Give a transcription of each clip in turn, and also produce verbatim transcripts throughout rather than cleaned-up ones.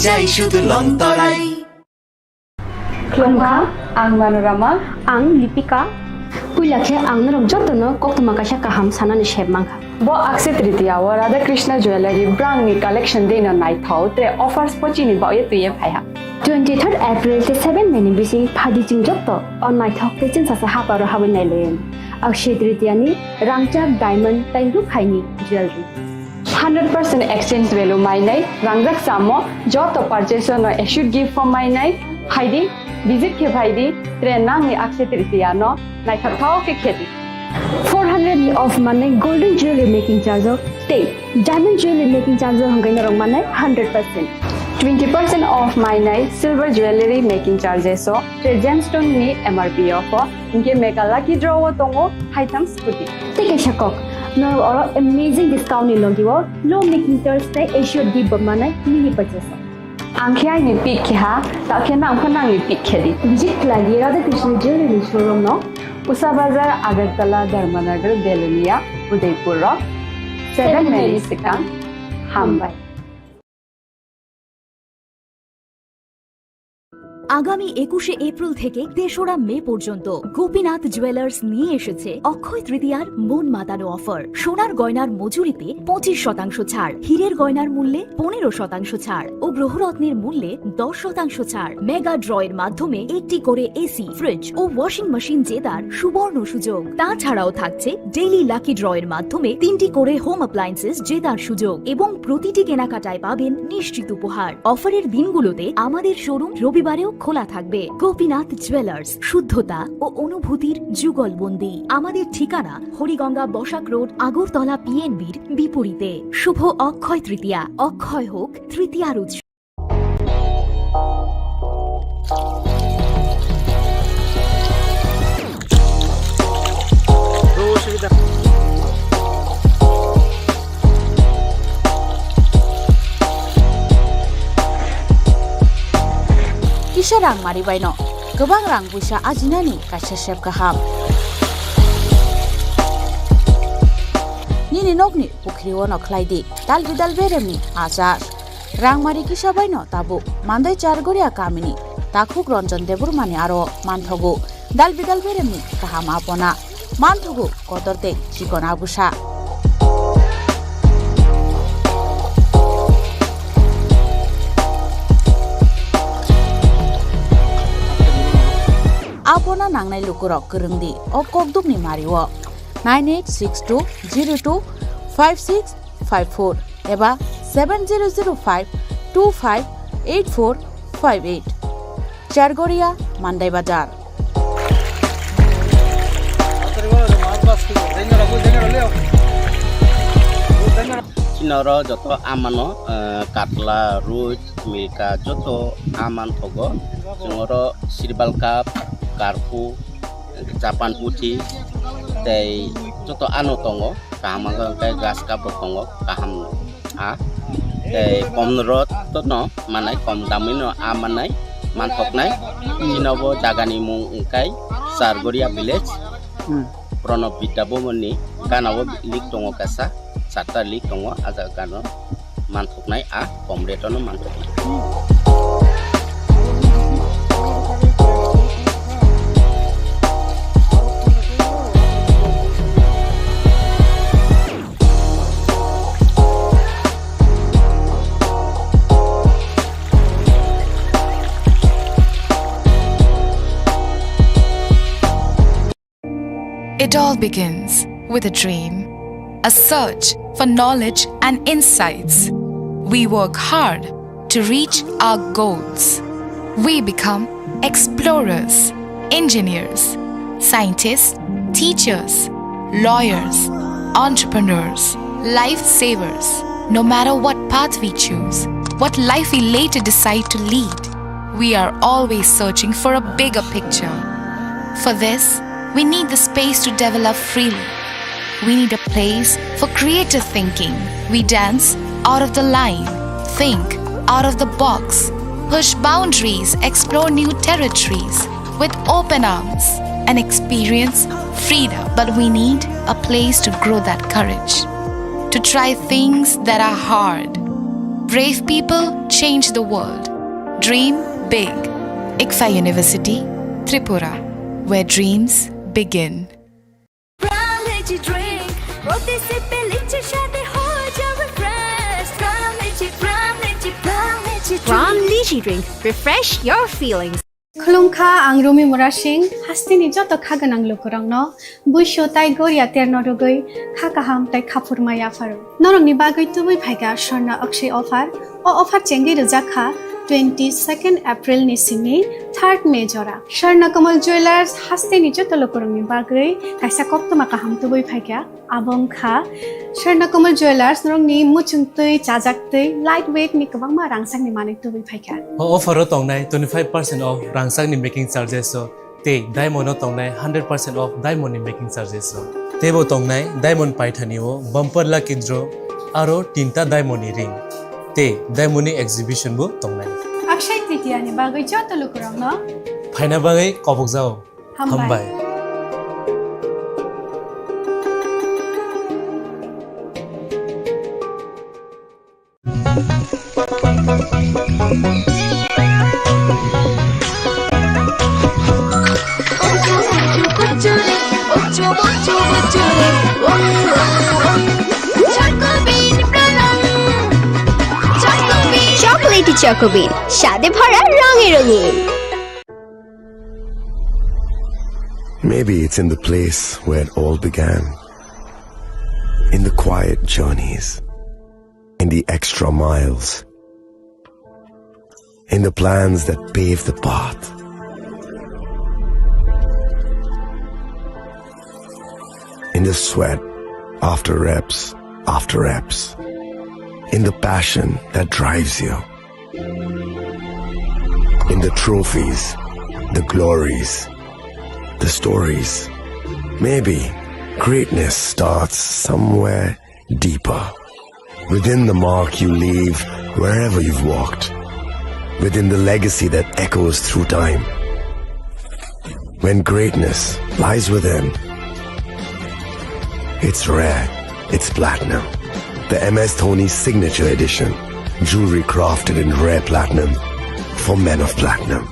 Jai sudhu Longtorai. Khulumkha, ang Manorama. Ang Lipika. Puila khe ang norok jotono koktwma kaisa kaham sanani sep mankha. Bo Akshaya Tritiya o Radha Krishna Jewellery brangni collection dino naithok tre offers pochini baoye twiye phaiha. Twenty-third April tei seven May ni bising phadi chwng joto o naithok tei chwngsasa haparo habwi nailaio. Akshaya Tritiya ni rangchak diamond tei rukhaini jewellery. Hundred percent exchange value mainai rangjak samo joto purchase no assured gift form mainai phaidi, visit khe phaidi, tre nangni Akshaya Tritiya no naithokthok khe khedi. Four hundred ni off mannai golden jewelry making charge o tei diamond jewelry making charge o hwnkhai norok mannai hundred percent. Twenty percent off mainai silver jewelry making charges o tre gemstone ni M R P o pho. Hinkhe Mega Lucky Draw o tongo haitham scooty. Tei kaisa kok, norok oro amazing discount ni logi o low making charge tei assured gift bo manai mini purchase o. Ang khe aini pick khe ha, ta khe nang pho nangni pick khe di. Visit khlai di Radha Krishna Jewelry showroom no, Usa Bazar, Agartala, Dharmanagar, Belonia, Udaipur o seven May ni swkang. Hambai. আগামী একুশে এপ্রিল থেকে তেসরা মে পর্যন্ত গোপীনাথ জুয়েলার্স নিয়ে এসেছে অক্ষয় তৃতীয়ার মন মাতানো অফার। সোনার গয়নার মজুরিতে পঁচিশ শতাংশ ছাড়, হীরের গয়নার মূল্যে পনেরো শতাংশ ছাড় ও গ্রহরত্নের মূল্যে দশ শতাংশ ছাড়। মেগা ড্রয়ের মাধ্যমে একটি করে এসি, ফ্রিজ ও ওয়াশিং মেশিন জেতার সুবর্ণ সুযোগ। তাছাড়াও থাকছে ডেইলি লাকি ড্রয়ের মাধ্যমে তিনটি করে হোম অ্যাপ্লায়েন্সেস জেতার সুযোগ এবং প্রতিটি কেনাকাটায় পাবেন নিশ্চিত উপহার। অফারের দিনগুলোতে আমাদের শোরুম রবিবারেও খোলা থাকবে। গোপীনাথ জুয়েলার্স, শুদ্ধতা ও অনুভূতির যুগলবন্দি। আমাদের ঠিকানা হরিগঙ্গা বসাক রোড, আগরতলা পিএনবির বিপরীতে। শুভ অক্ষয় তৃতীয়া, অক্ষয় হোক তৃতীয়ার উৎসব। Kisa rang mari baino kwbang rang puisa ajinani kaisa sep kaham. Nini nokni pukhri o no khlai di dal bidal beremni achar. Rangmari kisa baino tabuk Mandai Chargoria kamini takhuk Ranjan Debbarmani aro manthogo dal bidal beremni kaham apona. Manthogo kotor tei chikon agusa. Apona nangnai lukurok kwrwng di o kokdukni mario nine eight six two zero two five six five four eba seven zero zero five two five eight four five eight. Chargoria, Mandai Bazar. Chini oro joto amano, eh, katla, roi, milka joto aman thogo. Chwng oro sirbal cup, karpu, japan puthi tei joto ano tongo. Kaham wngkha hwnkhe grass cup rok tongo, kaham a. Tei kom rot no manai, kom damwi no a manai, manthoknai. Chini bo jaga ni mung wngkha Chargoria village. Hmm. Pranab Vidya Bhavan ni gana o link tongo kaisa, charta link tongo, a jaga gana o manthoknai, a kom rate o no manthoknai. It all begins with a dream, a search for knowledge and insights. We work hard to reach our goals. We become explorers, engineers, scientists, teachers, lawyers, entrepreneurs, lifesavers. No matter what path we choose, what life we later decide to lead, we are always searching for a bigger picture. For this, we need the space to develop freely. We need a place for creative thinking. We dance out of the line, think out of the box, push boundaries, explore new territories with open arms, and experience freedom. But we need a place to grow that courage, to try things that are hard, Brave people change the world. Dream big. ICFAI University, Tripura, where dreams begin. Pram Lychee Drink. প্রতি সিপে লিচি স্বাদে হয়ে যাবে ফ্রেশ। প্রাণ লিচি, প্রাণ লিচি, প্রাণ লিচি drink. Pram Lychee Drink. Refresh your feelings. Khulumkha, ang Rumi Murasing, hasteni joto kha gwnang lukurokno buisu tai goria terno rwgwi kha kaham tai khaphurma yapharo. Norokni bagwi tubui phaikha Swarna Akshay offer. O offer chengwi rwjak kha twenty second April ni simi third May jora. Swarna Kamal Jewellers hasteni joto lukurokni bagwi kaisa koktwma kaham tubui phaikha. Abo wngkha Swarna Kamal Jewellers, norokni muchung twi, chajak twi, light weight ni kwbangma rangchakni manwi tubui phaikha. O offer o tongnai twenty five percent off rangchakni making charges o, tei diamond o tongnai hundred percent off diamond ni making charges o. Teibo tongnai diamond paithani o bumper lucky draw, aro tinta diamond ni ring, tei diamond ni exhibition bo tongnai. Akshay Tritiya ni bagwi joto lukurokno phaina bagwi kobokjao. Hambai. Hambai. Chocolatey Choco Bean, স্বাদে ভরা রঙে রঙিন। Maybe it's in the place where it all began. In the quiet journeys. In the extra miles. In the plans that pave the path. In the sweat after reps after reps. In the passion that drives you. In the trophies, the glories, the stories. Maybe greatness starts somewhere deeper. Within the mark you leave wherever you've walked. Within the legacy that echoes through time. When greatness lies within, it's rare, it's platinum. The M S Dhoni Signature Edition. Jewelry crafted in rare platinum for men of platinum.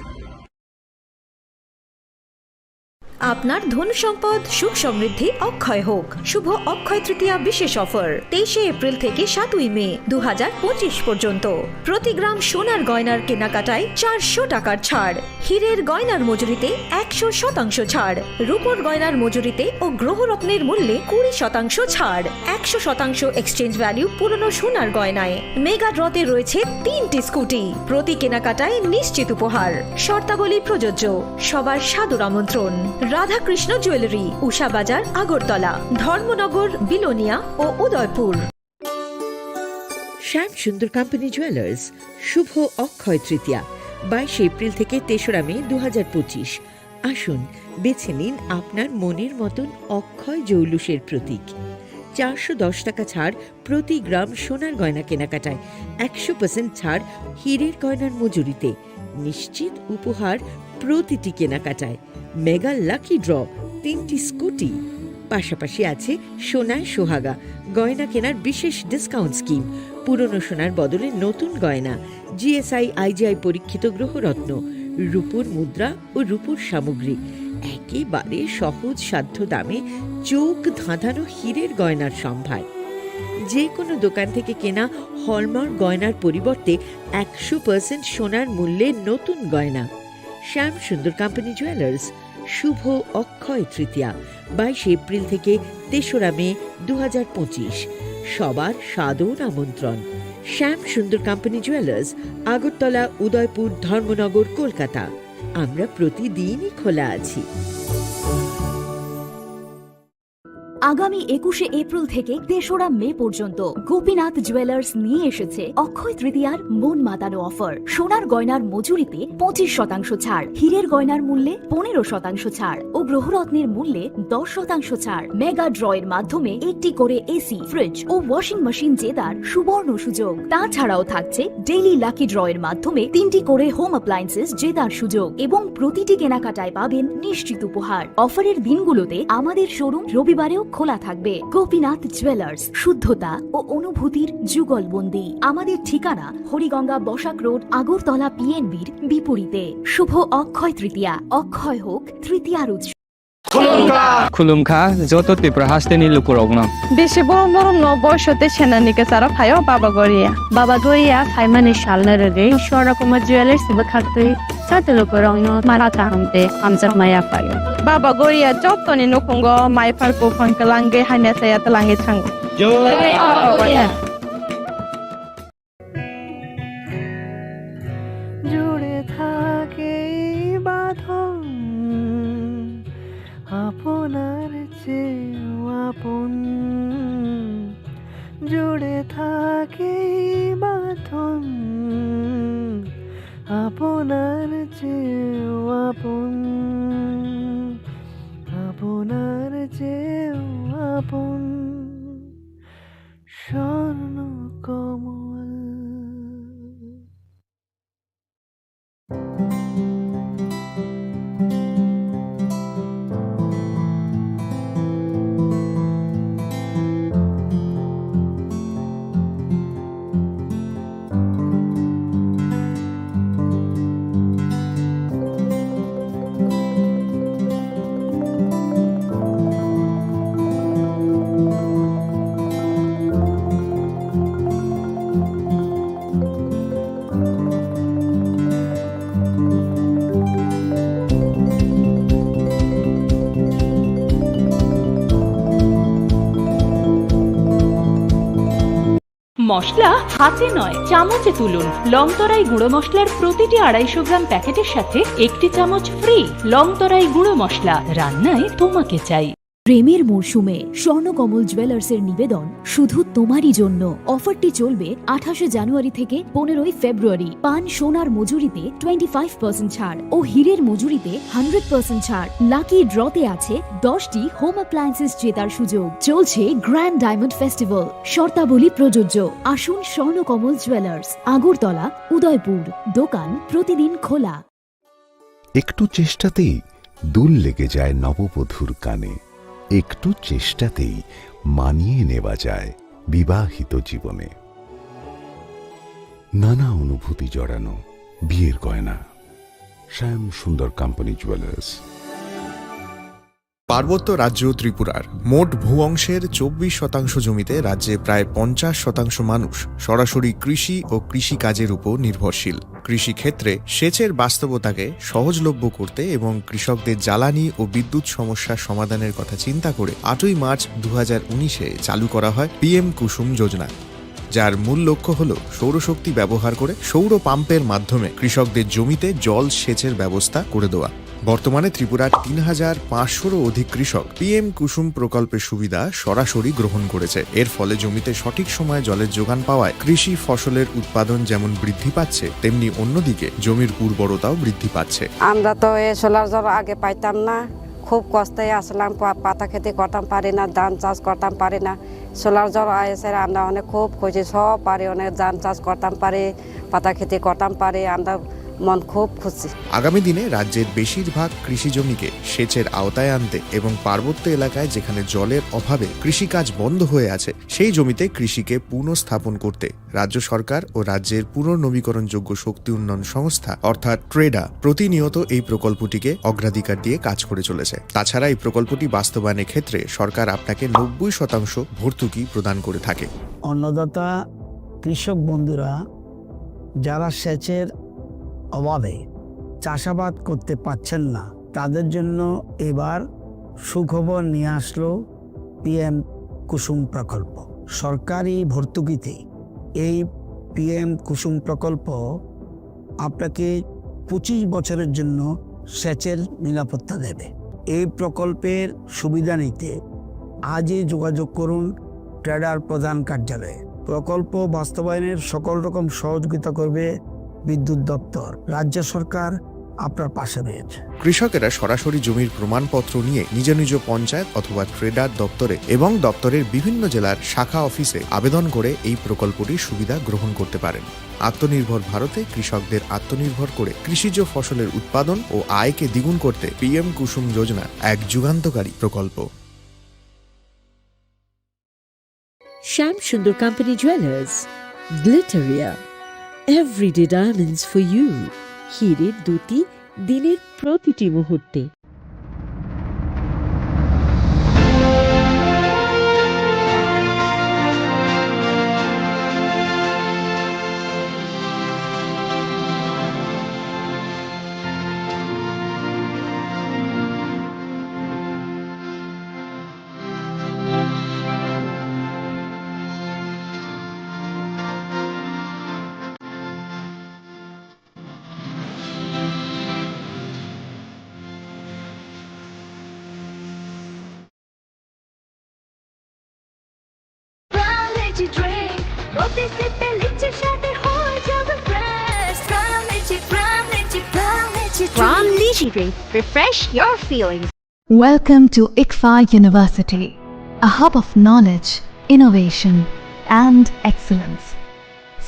আপনার ধন সম্পদ সুখ সমৃদ্ধি অক্ষয় হোক। শুভ অক্ষয় তৃতীয়া বিশেষ অফার, তেইশে এপ্রিল থেকে সাতই মে দু হাজার পঁচিশ পর্যন্ত। প্রতি গ্রাম সোনার গয়নার কেনাকাটায় চারশো টাকার ছাড়। হীরের গয়নার মজুরিতে একশো শতাংশ ছাড়, রূপোর গয়নার মজুরিতে ও গ্রহরত্নের মূল্যে কুড়ি শতাংশ ছাড়, একশো শতাংশ এক্সচেঞ্জ ভ্যালু পুরনো সোনার গয়নায়। মেগা ড্রতে রয়েছে তিনটি স্কুটি, প্রতি কেনাকাটায় নিশ্চিত উপহার। শর্তাবলী প্রযোজ্য। সবার সাদর আমন্ত্রণ। রাধাকৃষ্ণ জুয়েলারি, উষা বাজার, আগরতলা, ধর্মনগর, বিলোনিয়া ও উদয়পুর। শ্যাম সুন্দর কোম্পানি জুয়েলার্স, শুভ অক্ষয় তৃতীয়া, বাইশে এপ্রিল থেকে তেসরা মে দু হাজার পঁচিশ। আসুন, বেছে নিন আপনার মনের মতন অক্ষয় জৌলুসের প্রতীক। চারশো দশ টাকা ছাড় প্রতি গ্রাম সোনার গয়না কেনাকাটায়, একশো পার্সেন্ট ছাড় হীরের গয়নার মজুরিতে, নিশ্চিত উপহার প্রতিটি কেনাকাটায়। মেগা লাকি ড্র, তিনটি স্কুটি, পাশাপাশি আছে সোনায় সোহাগা, গয়না কেনার বিশেষ ডিসকাউন্ট স্কিম, পুরনো সোনার বদলে নতুন গয়না, G S I I G I পরীক্ষিত গ্রহরত্ন, রূপোর মুদ্রা ও রূপোর সামগ্রী, একেবারে সহজ সাধ্য দামে চোখ ধাঁধানো হীরের গয়নার সম্ভার। যে কোনো দোকান থেকে কেনা হলমার্ক গয়নার পরিবর্তে একশো পার্সেন্ট সোনার মূল্যে নতুন গয়না। শ্যাম সুন্দর কোম্পানি জুয়েলার্স, শুভ অক্ষয় তৃতীয়া, বাইশে এপ্রিল থেকে তেসরা মে দু হাজার পঁচিশ। সবার সাদর আমন্ত্রণ। শ্যাম সুন্দর কোম্পানি জুয়েলার্স, আগরতলা, উদয়পুর, ধর্মনগর, কলকাতা। আমরা প্রতিদিনই খোলা আছি। আগামী একুশে এপ্রিল থেকে তেসরা মে পর্যন্ত গোপীনাথ জুয়েলার্স নিয়ে এসেছে অক্ষয় তৃতীয়ার মন মাতানো অফার। সোনার গয়নার মজুরিতে পঁচিশ শতাংশ ছাড়, হীরের গয়নার মূল্যে পনেরো শতাংশ ছাড় ও গ্রহরত্নের মূল্যে দশ শতাংশ ছাড়। মেগা ড্র এর মাধ্যমে একটি করে এসি, ফ্রিজ ও ওয়াশিং মেশিন জেতার সুবর্ণ সুযোগ। তাছাড়াও থাকছে ডেইলি লাকি ড্র এর মাধ্যমে তিনটি করে হোম অ্যাপ্লায়েন্সেস জেতার সুযোগ এবং প্রতিটি কেনাকাটায় পাবেন নিশ্চিত উপহার। অফারের দিনগুলোতে আমাদের শোরুম রবিবারেও খোলা থাকবে। গোপীনাথ জুয়েলার্স, শুদ্ধতা ও অনুভূতির যুগলবন্দি। আমাদের ঠিকানা হরিগঙ্গা বসাক রোড, আগরতলা পিএনবির বিপরীতে। শুভ অক্ষয় তৃতীয়া, অক্ষয় হোক তৃতীয়ার উৎসব। Khulumkha joto Tripura hasteni lukurokno. Bisi bo moromno boisote senani kwcharo phaio Baba Goria. Baba Goria phaimani salno rwgwi Swarna Kumar Jewellers bwkhaktwi joto lukurokno mara kaham tei hamjakma yaphaio. Baba Goria jotoni nukhungo mai phar buphang kwlangwi hamya saya twlangwi thango. জয় বাবা গরিয়া। জুড়ে থাকে এই বাঁধন আপনার চেয়েও আপন, জুড়ে থাকে এই বাঁধন আপনার চেয়েও আপন, আপনার চেয়েও আপন। স্বর্ণ কমল। মশলা হাতে নয়, চামচে তুলুন। লংতরাই গুঁড়ো মশলার প্রতিটি আড়াইশো গ্রাম প্যাকেটের সাথে একটি চামচ ফ্রি। লংতরাই গুঁড়ো মশলা, রান্নায় তোমাকে চাই। প্রেমের মরশুমে স্বর্ণকমল জুয়েলার্সের নিবেদন শুধু তোমারই জন্য। অফারটি চলবে আঠাশে জানুয়ারি থেকে পনেরোই ফেব্রুয়ারি। পান সোনার মজুরিতে টোয়েন্টি ফাইভ পার্সেন্ট ছাড় ও হীরের মজুরিতে হান্ড্রেড পার্সেন্ট ছাড়। লাকি ড্রতে আছে দশটি হোম অ্যাপ্লায়েন্সেস জেতার সুযোগ। চলছে গ্র্যান্ড ডায়মন্ড ফেস্টিভ্যাল, শর্তাবলী প্রযোজ্য। আসুন স্বর্ণকমল জুয়েলার্স, আগরতলা, উদয়পুর। দোকান প্রতিদিন খোলা। একটু চেষ্টাতেই দুল লেগে যায় নববধূর কানে, একটু চেষ্টাতেই মানিয়ে নেওয়া যায় বিবাহিত জীবনে। নানা অনুভূতি জড়ানো বিয়ের গয়না। শ্যাম সুন্দর কোম্পানি জুয়েলার্স। পার্বত্য রাজ্য ত্রিপুরার মোট ভূ অংশের চব্বিশ শতাংশ জমিতে রাজ্যে প্রায় পঞ্চাশ শতাংশ মানুষ সরাসরি কৃষি ও কৃষিকাজের উপর নির্ভরশীল। কৃষিক্ষেত্রে সেচের বাস্তবতাকে সহজলভ্য করতে এবং কৃষকদের জ্বালানি ও বিদ্যুৎ সমস্যা সমাধানের কথা চিন্তা করে আটই মার্চ দু হাজার উনিশে চালু করা হয় পিএম কুসুম যোজনা, যার মূল লক্ষ্য হল সৌরশক্তি ব্যবহার করে সৌর পাম্পের মাধ্যমে কৃষকদের জমিতে জল সেচের ব্যবস্থা করে দেওয়া। বর্তমানে ত্রিপুরার তিন হাজার পাঁচশোরও অধিক কৃষক পিএম কুসুম প্রকল্পের সুবিধা সরাসরি গ্রহণ করেছে। এর ফলে জমিতে সঠিক সময়ে জলের যোগান পাওয়ায় কৃষি ফসলের উৎপাদন যেমন বৃদ্ধি পাচ্ছে, তেমনি অন্যদিকে জমির উর্বরতাও বৃদ্ধি পাচ্ছে। আমরা তো এই সোলার জল আগে পাইতাম না, খুব কষ্টে আসলাম, পা-, পাতা খেতে করতাম পারি না, ধান চাষ করতাম পারি না। সোলার জল এসে আমরা অনেক খুব খুশি, সব পারি, অনেক ধান চাষ করতাম পারি, পাতা খেতে করতাম পারি, আমরা মন খুব খুশি। আগামী দিনে রাজ্যের বেশিরভাগ কৃষি জমিকে সেচের আওতায় আনতে এবং পার্বত্য এলাকায় যেখানে জলের অভাবে কৃষিকাজ বন্ধ হয়ে আছে, সেই জমিতে কৃষিকে পুনঃস্থাপন করতে রাজ্য সরকার ও রাজ্যের পুনর্নবীকরণযোগ্য শক্তি উন্নয়ন সংস্থা অর্থাৎ ট্রেডা প্রতিনিয়ত এই প্রকল্পটিকে অগ্রাধিকার দিয়ে কাজ করে চলেছে। তাছাড়া এই প্রকল্পটি বাস্তবায়নের ক্ষেত্রে সরকার আপনাকে নব্বই শতাংশ ভর্তুকি প্রদান করে থাকে। অন্নদাতা কৃষক বন্ধুরা যারা সেচের অভাবে চাষাবাদ করতে পারছেন না, তাদের জন্য এবার সুখবর নিয়ে আসলো পিএম কুসুম প্রকল্প। সরকারি ভর্তুকিতে এই পিএম কুসুম প্রকল্প আপনাকে পঁচিশ বছরের জন্য সেচের নিরাপত্তা দেবে। এই প্রকল্পের সুবিধা নিতে আজই যোগাযোগ করুন ট্রেডার প্রধান কার্যালয়ে। প্রকল্প বাস্তবায়নের সকল রকম সহযোগিতা করবে বিদ্যুৎ দপ্তর। রাজ্য সরকার আপনার পাশে রয়েছে। কৃষকেরা সরাসরি জমির প্রমাণপত্র নিয়ে নিজ নিজ পঞ্চায়েত অথবা ট্রেডার দপ্তরে এবং দপ্তরের বিভিন্ন জেলার শাখা অফিসে আবেদন করে এই প্রকল্পটির সুবিধা গ্রহণ করতে পারেন। আত্মনির্ভর ভারতে কৃষকদের আত্মনির্ভর করে কৃষিজ ফসলের উৎপাদন ও আয়কে দ্বিগুণ করতে পিএম কুসুম যোজনা এক যুগান্তকারী প্রকল্প। Shyam Sundar company jewellers, Glitteria, everyday diamonds for you. হীরের দ্যুতি দিনের প্রতিটি মুহূর্তে। Pram Lychee drink, প্রতি সিপে লিচি স্বাদে হয়ে যাবে fresh। Pram Lychee, Pram Lychee, Pram Lychee drink। Pram Lychee drink, refresh your feelings। Welcome to ICFAI University, a hub of knowledge, innovation, and excellence.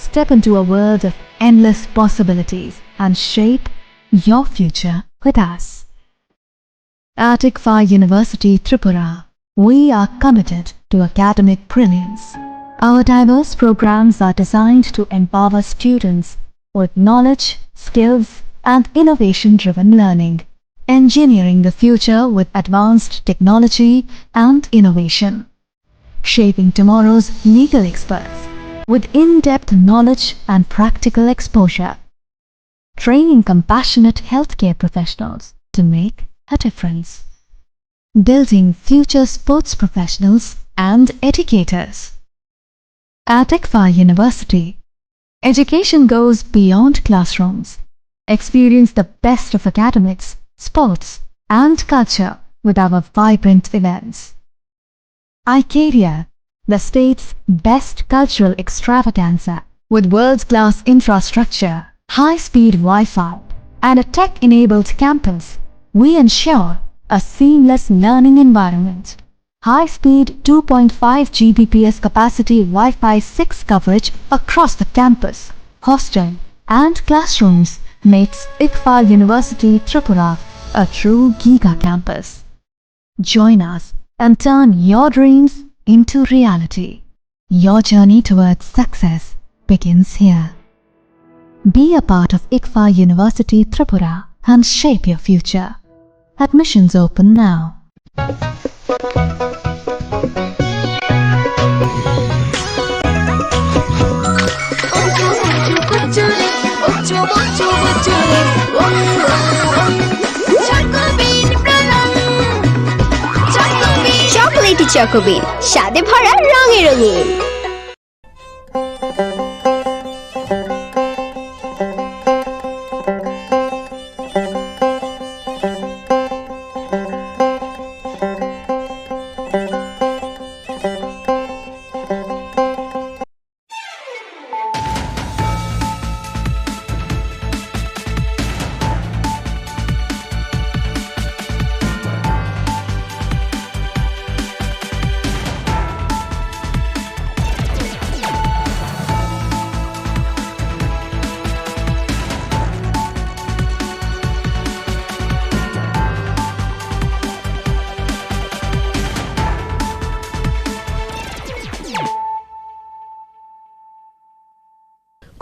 Step into a world of endless possibilities and shape your future with us. At ICFAI University Tripura, we are committed to academic brilliance. Our diverse programs are designed to empower students with knowledge, skills, and innovation-driven learning, engineering the future with advanced technology and innovation, shaping tomorrow's legal experts with in-depth knowledge and practical exposure, training compassionate healthcare professionals to make a difference, building future sports professionals and educators. At ICFAI University, education goes beyond classrooms. Experience the best of academics, sports, and culture with our vibrant events. Icaria, the state's best cultural extravaganza, with world-class infrastructure, high-speed Wi-Fi, and a tech-enabled campus, we ensure a seamless learning environment. High-speed two point five G B P S capacity Wi-Fi six coverage across the campus, hostel, and classrooms makes ICFAI University Tripura a true giga campus. Join us and turn your dreams into reality. Your journey towards success begins here. Be a part of ICFAI University Tripura and shape your future. Admissions open now. Chocolatey Choco Bean, স্বাদে ভরা রঙে রঙিন।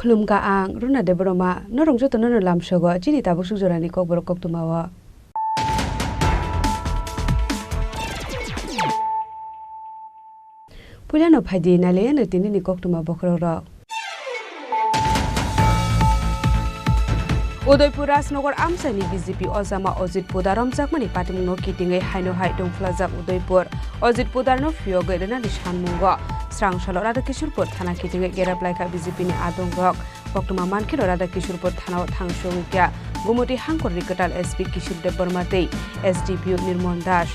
Khulumkha ang Runa Debbarma, norok jotono no lamsogo chini tabuk suk jorani kokborok koktwmao. Puilano phaidi nailaiyano tinini koktwma bokhorokrok. Udaipur Rajnagar amchaini B J P ojama Ajit Poddar romjakmani patimungno kitingwi haino hai tongphlajak Udaipur. Ajit Poddarno phiyogwi rwnani sanmungo srang salo Radha Kishorpur thana kitingwi gerap laikha B J P ni adongrok. Koktwma mankheno Radha Kishorpur thanao thangsogwi kha Gumoti Hangkorni kwtal S P Kishor Debbarma tei S D P O Nirmon Das.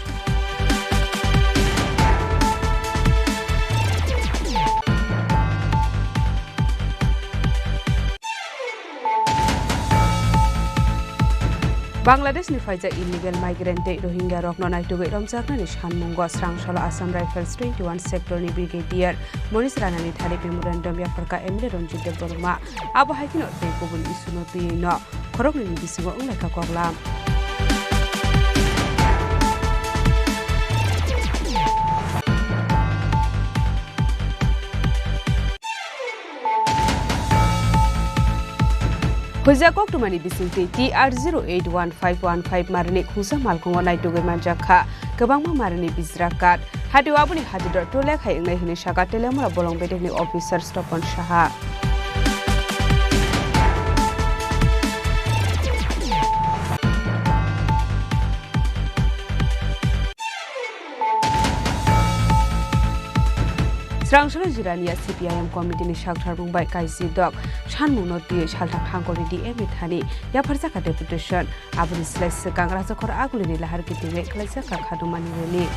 Bangladeshni phaijak illegal migrant tei Rohingyarokno naitugwi romjaknani sanmungo srang salo Assam Rifles twenty-one sectorni Brigadier Monish Ranani thani memorandum yapharkha M L A Ranjit Debbarma. Abo hai kheno tei kubun issue-no twiwi no khoroknwini bisingo wnglaikha koklam. Huijak koktwmani bisingtwi T R zero eight one five one five marini khungsa malkhungo naitugwi manjak kha kwbangma marini bijra card. Hatio aboni hatidor tole khai wngnai hwnwi saka Teliamura bolong bedekni officer Topon Saha. Srangsalni Jirania C P I M committee ni saktharbung bai kaisi dok sanmungno twiwi salthang hangkorni D M ni thani yapharjakha deputation. Aboni slai swkang Rajakhor Agulini lahar kitingwi khlaijak kha khadumani rally.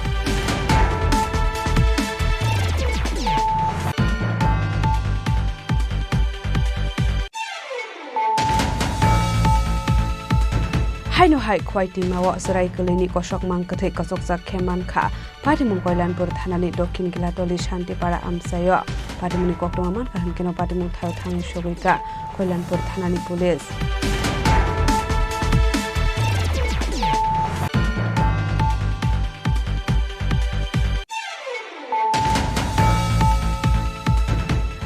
Haino hai Khwai twimao chwrai kwlwini kosokmang kwthwi kochokjak khe mankha. Patimung Koilanpur thanani Dokhin Gilatoli Shantipara amchaio. Patimungni koktwma mankha hwnkhe no patimung thaio thangwi sogwi kha Koilanpur thanani police.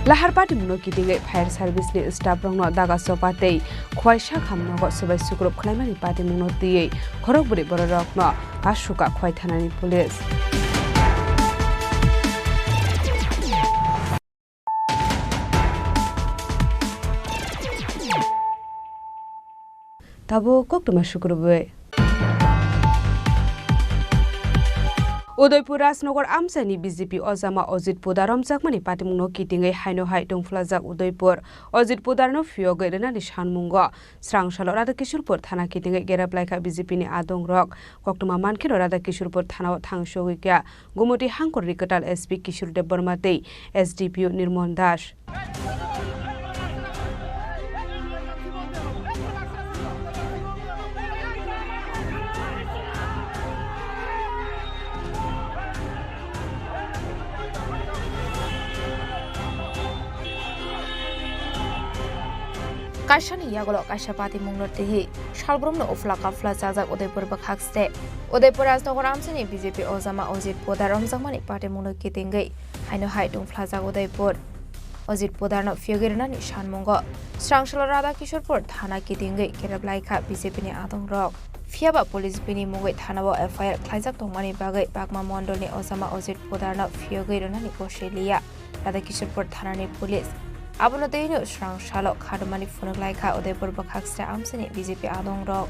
Lahar patimungno kitingwi fire service ni staff rokno daga chopa tei Khwai Sakham nogo swbai sukrup khlaimani patimungno twiwi khorok bwrwi bororokno kasuka Khwai thanani police. Tabuk koktwma sukrubwi. Udaipur Rajnagar amchaini B J P ojama Ajit Poddar romjakmani patimungno kitingwi haino hai tongphlajak Udaipur. Ajit Poddarno phiyogwi rwnani sanmungo srangsalo Radhakishorpur thana kitingwi gerep laikha B J P ni adongrok. Koktwma mankheno Radhakishorpur thanao thang sogwi kha Gumoti hangkorni kwtal S P Kishore Debbarma tei S D P O Nirmon Das. Kaisani yagulo kaisa patimungno twiwi salbrumno uphla kaphla chajak Udaipur bwkhakste. Udaipur Rajnagar amchaini B J P ojama Ajit Poddar romjakmani patimungno kitingwi haino hai tongphlajak Udaipur. Ajit Poddarno phiyogwi rwnani sanmungo srangsalo Radhakishorpur thana kitingwi kerep laikha B J P ni adongrok. Phiyaba police bini mungwi thanao F I R khlaijak tongmani bagwi Bagma Mondolni ojama Ajit Poddarno phiyogwi rwnani gosoi liya. Radhakishorpur thanani police. Abono twino srangsalo khadumani phunuk laikha Udaipur bwkhakste amchaini B J P adongrok.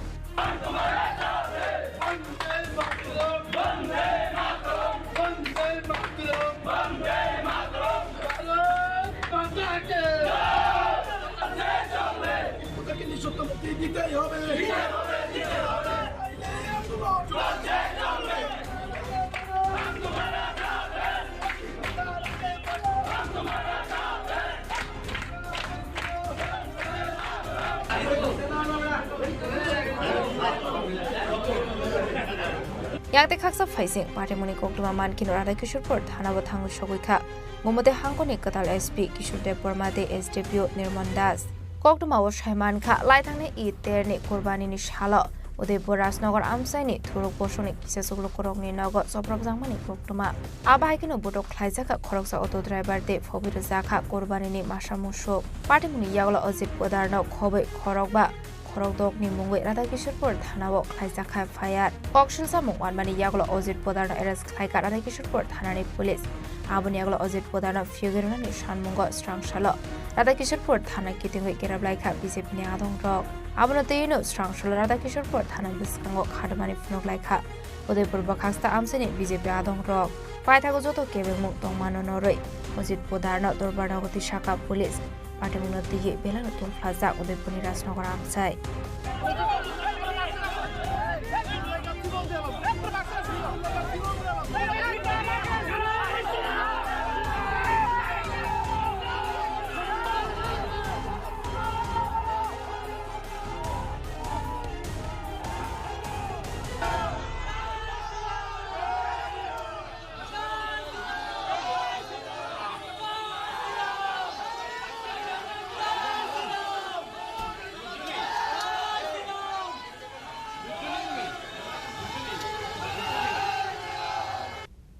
Yakte khaksa phaising patimungni koktwma mankheno Radhakishorpur thanao thangwi sogwi kha. Gumoti hangkorni kwtal S P Kishore Debbarma tei S D P O Nirmon Das. Koktwmao sai mankha, laithangni Eid terni Kurbanini salo Udaipur Rajnagar amchaini Thuruk bosongni kisa chuklukurokni nogo chopropjakmani koktwma. Abo hai kheno botok khlaijakha khoroksa auto driver tei phobwi rwjakha Kurbanini masa musuk. Patimungni yagulo Ajit Poddarno khobwi khorokba khorokdokni mungwi Radhakishorpur thanao khlaijakha F I R. Kok silsamung wanmani yagulo Ajit Poddarno arrest khlaikha Radhakishorpur thanani police. Aboni yagulo Ajit Poddarno phiyogwi rwnani sanmungo srangsalo Radhakishorpur thana kitingwi kerep laikha B J P ni adongrok. Abono twino srangsalo Radhakishorpur thana bwskango khadumani phunuk laikha Udaipur bwkhaksta amchaini B J P adongrok. Paithago joto kebengmung tongmano norwi Ajit Poddarno Dorbarnago twi saka police. Patimungno twiwi belano tongphlajak Udaipurni Rajnagar amchai.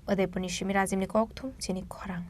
Udaipurni simi Rajibni kokthum chini khorang.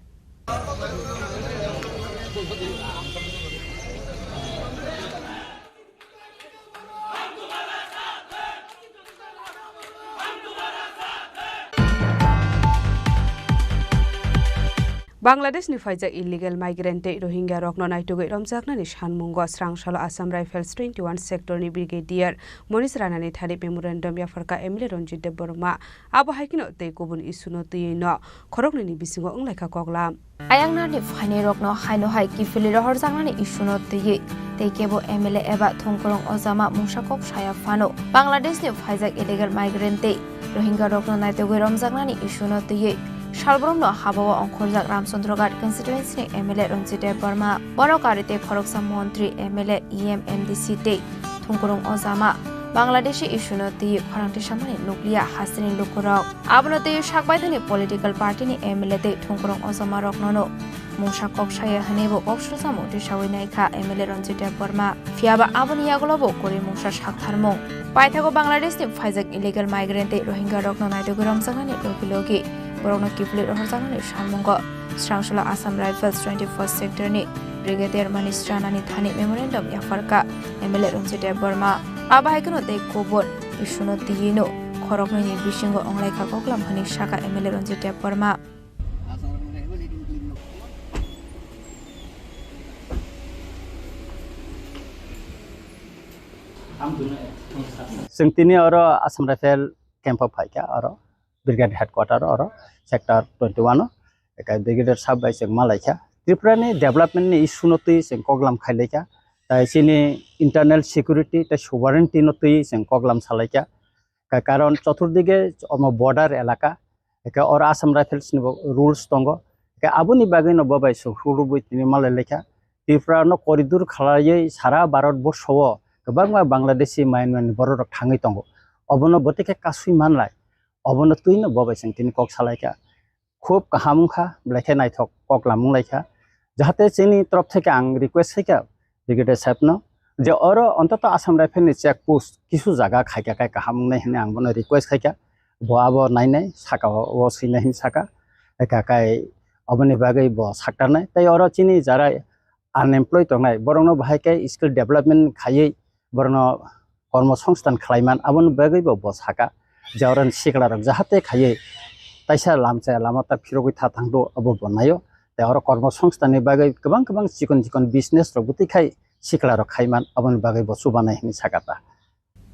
Bangladeshni phaijak illegal migrant tei Rohingya rokno naitugwi romjaknani sanmungo srang salo Assam Rifles twenty-one sectorni Brigadier Monish Ranani thani memorandum yapharkha M L A Ranjit Debbarma. Abo hai kheno tei kubun issue no twiwi no khoroknwini bisingo wnglaikha koklam. Ayang narni phainai rokno haino hai kiphilwi rohorjaknani issue no twiwi tei kebo M L A eba thongkwrwng ojama mungsa kok saya phano Bangladeshni phaijak illegal migrant tei Rohingya rokno naitugwi romjaknani issue no twiwi salbrumno habao ongkhorjak Ramchandra Ghat constituency ni M L A Ranjit Debbarma, borok ari tei khoroksa montri, M L A, E M, M D C tei thongkwrwng ojama Bangladeshi issue no twiwi khorang tisamani nukliya hasteni lukurok. Abono twiwi sakbaithani political party ni M L A tei thongkwrwng ojama rokno no mungsa kok saya hwnwi bo kok sujamung tisawi naikha M L A Ranjit Debbarma. Phiyaba aboni yagulo bo kwrwi mungsa saktharmung. Paithago Bangladeshni phaijak illegal migrant tei Rohingya rokno naitugwi romjaknani logi logi borokno kiphilwi rohorjaknani samungo srang salo Assam Rifles twenty-first sector ni Brigadier Manish Ranani thani memorandum yapharkha M L A Ranjit Debbarma. Abo hai kheno tei kubun issue no twiwi no khoroknwini bisingo wnglaikha koklam hwnwi sakha M L A Ranjit Debbarma. Chwng tini oro Assam Rifle camp o phaikha, oro Brigade Headquarter oro Sector twenty-one o, eka Brigadier sahab bai chwng malaikha. Tripura ni development ni issue no twi chwng koklam khailaikha, tai chini internal security tei sovereignty no twi chwng koklam salaikha. Ka-, karon choturdige omo border elaka, eka oro Assam Rifles ni bo rules tongo, eka aboni bagwi no bo bai chwng rubui tini malailaikha. Tripura no corridor khlaiwi sara Bharat borsho o kwbangma Bangladeshi, Myanmar ni borok rok thangwi tongo. Obono bwtwi khe kasui manlai, obono twi no bo bai chwng tini kok salaikha. Khub kaham wngkha, belai khe naithok koklam wnglaikha. Jahate chini torof theke ang request khaikha Brigadier saheb no, je oro ontoto Assam Rifle ni check post kisu jaga khaikha khe kaham wngnai hwnwi ang bono request khaikha. Bo abo nainai, saka o, o swinai hwnwi saka. Eka kai oboni bagwi bo saktarnai. Tei oro chini jara unemployed tongnai, borokno bahai khe skill development khaiwi borokno kormo songstan khlaiman, aboni bagwi bo, bo saka je oro sikla rok jahate khaiwi taisa lamchaya lama ta phirogwi tha thangdo, abo bo naio. Tei oro kormo songstan ni bagwi kwbang kwbang chikon chikon business rok bwtwi khai sikla rok khaiman, aboni bagwi bo chubanai hwnwi saka ta.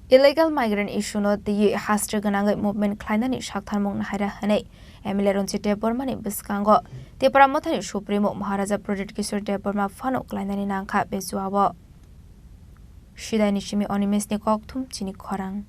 Illegal migrant issue no twiwi haste gwnangwi movement khlainani saktharmung nahaira hwnwi M L A Ranjit Debbarma ni bwskango Tipra Mothani Supremo Maharaja Pradyut Kishore Debbarma phano khlainani nangkha bejua o. Sidaini simi Animesh ni kokthum chini khorang.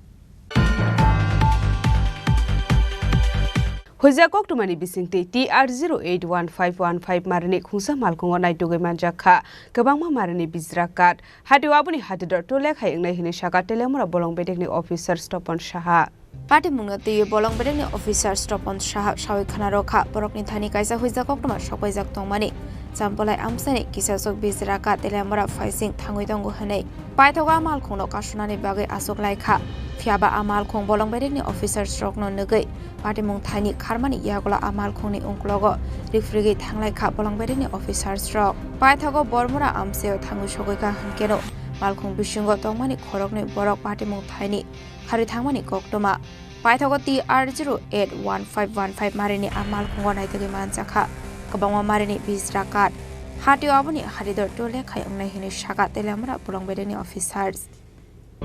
Huijak koktwmani bisingtwi T R zero eight one five one five marini khungsa malkhungo naitugwi manjak kha kwbangma marini bijra card. Hatio aboni hatidor tole khai wngnai hwnwi saka Teliamura bolong bedekni officers Topon Saha. Patimungno twiwi bolong bedekni officers Topon Saha sawi khna rw kha, borokni thani kaisa huijak koktwma sokpaijak tongmani. Chambolai amchaini kisasok bijra card Teliamura phaising thangwi tongo hwnwi. Paithago a malkhungno kasunani bagwi achuk lai kha. Phiyaba a malkhung bolong bedekni officers rokno nugwi patimung thaini kharmani yagulo a malkhungni ungklogo rifrigwi thanglai kha bolong bedekni officers rok. Paithago Bormura amchaio thangwi sogwi kha hwnkeno malkhung bisingo tongmani khoroknwi borok patimung thaini kharwi thangmani koktwma. Paithago T R zero eight one five one five marini a malkhungo naitugwi manjakha kwbangma marini bijra card. Hatio aboni hatidor tole khai wngnai hwnwi saka Teliamura bolong bedekni officers.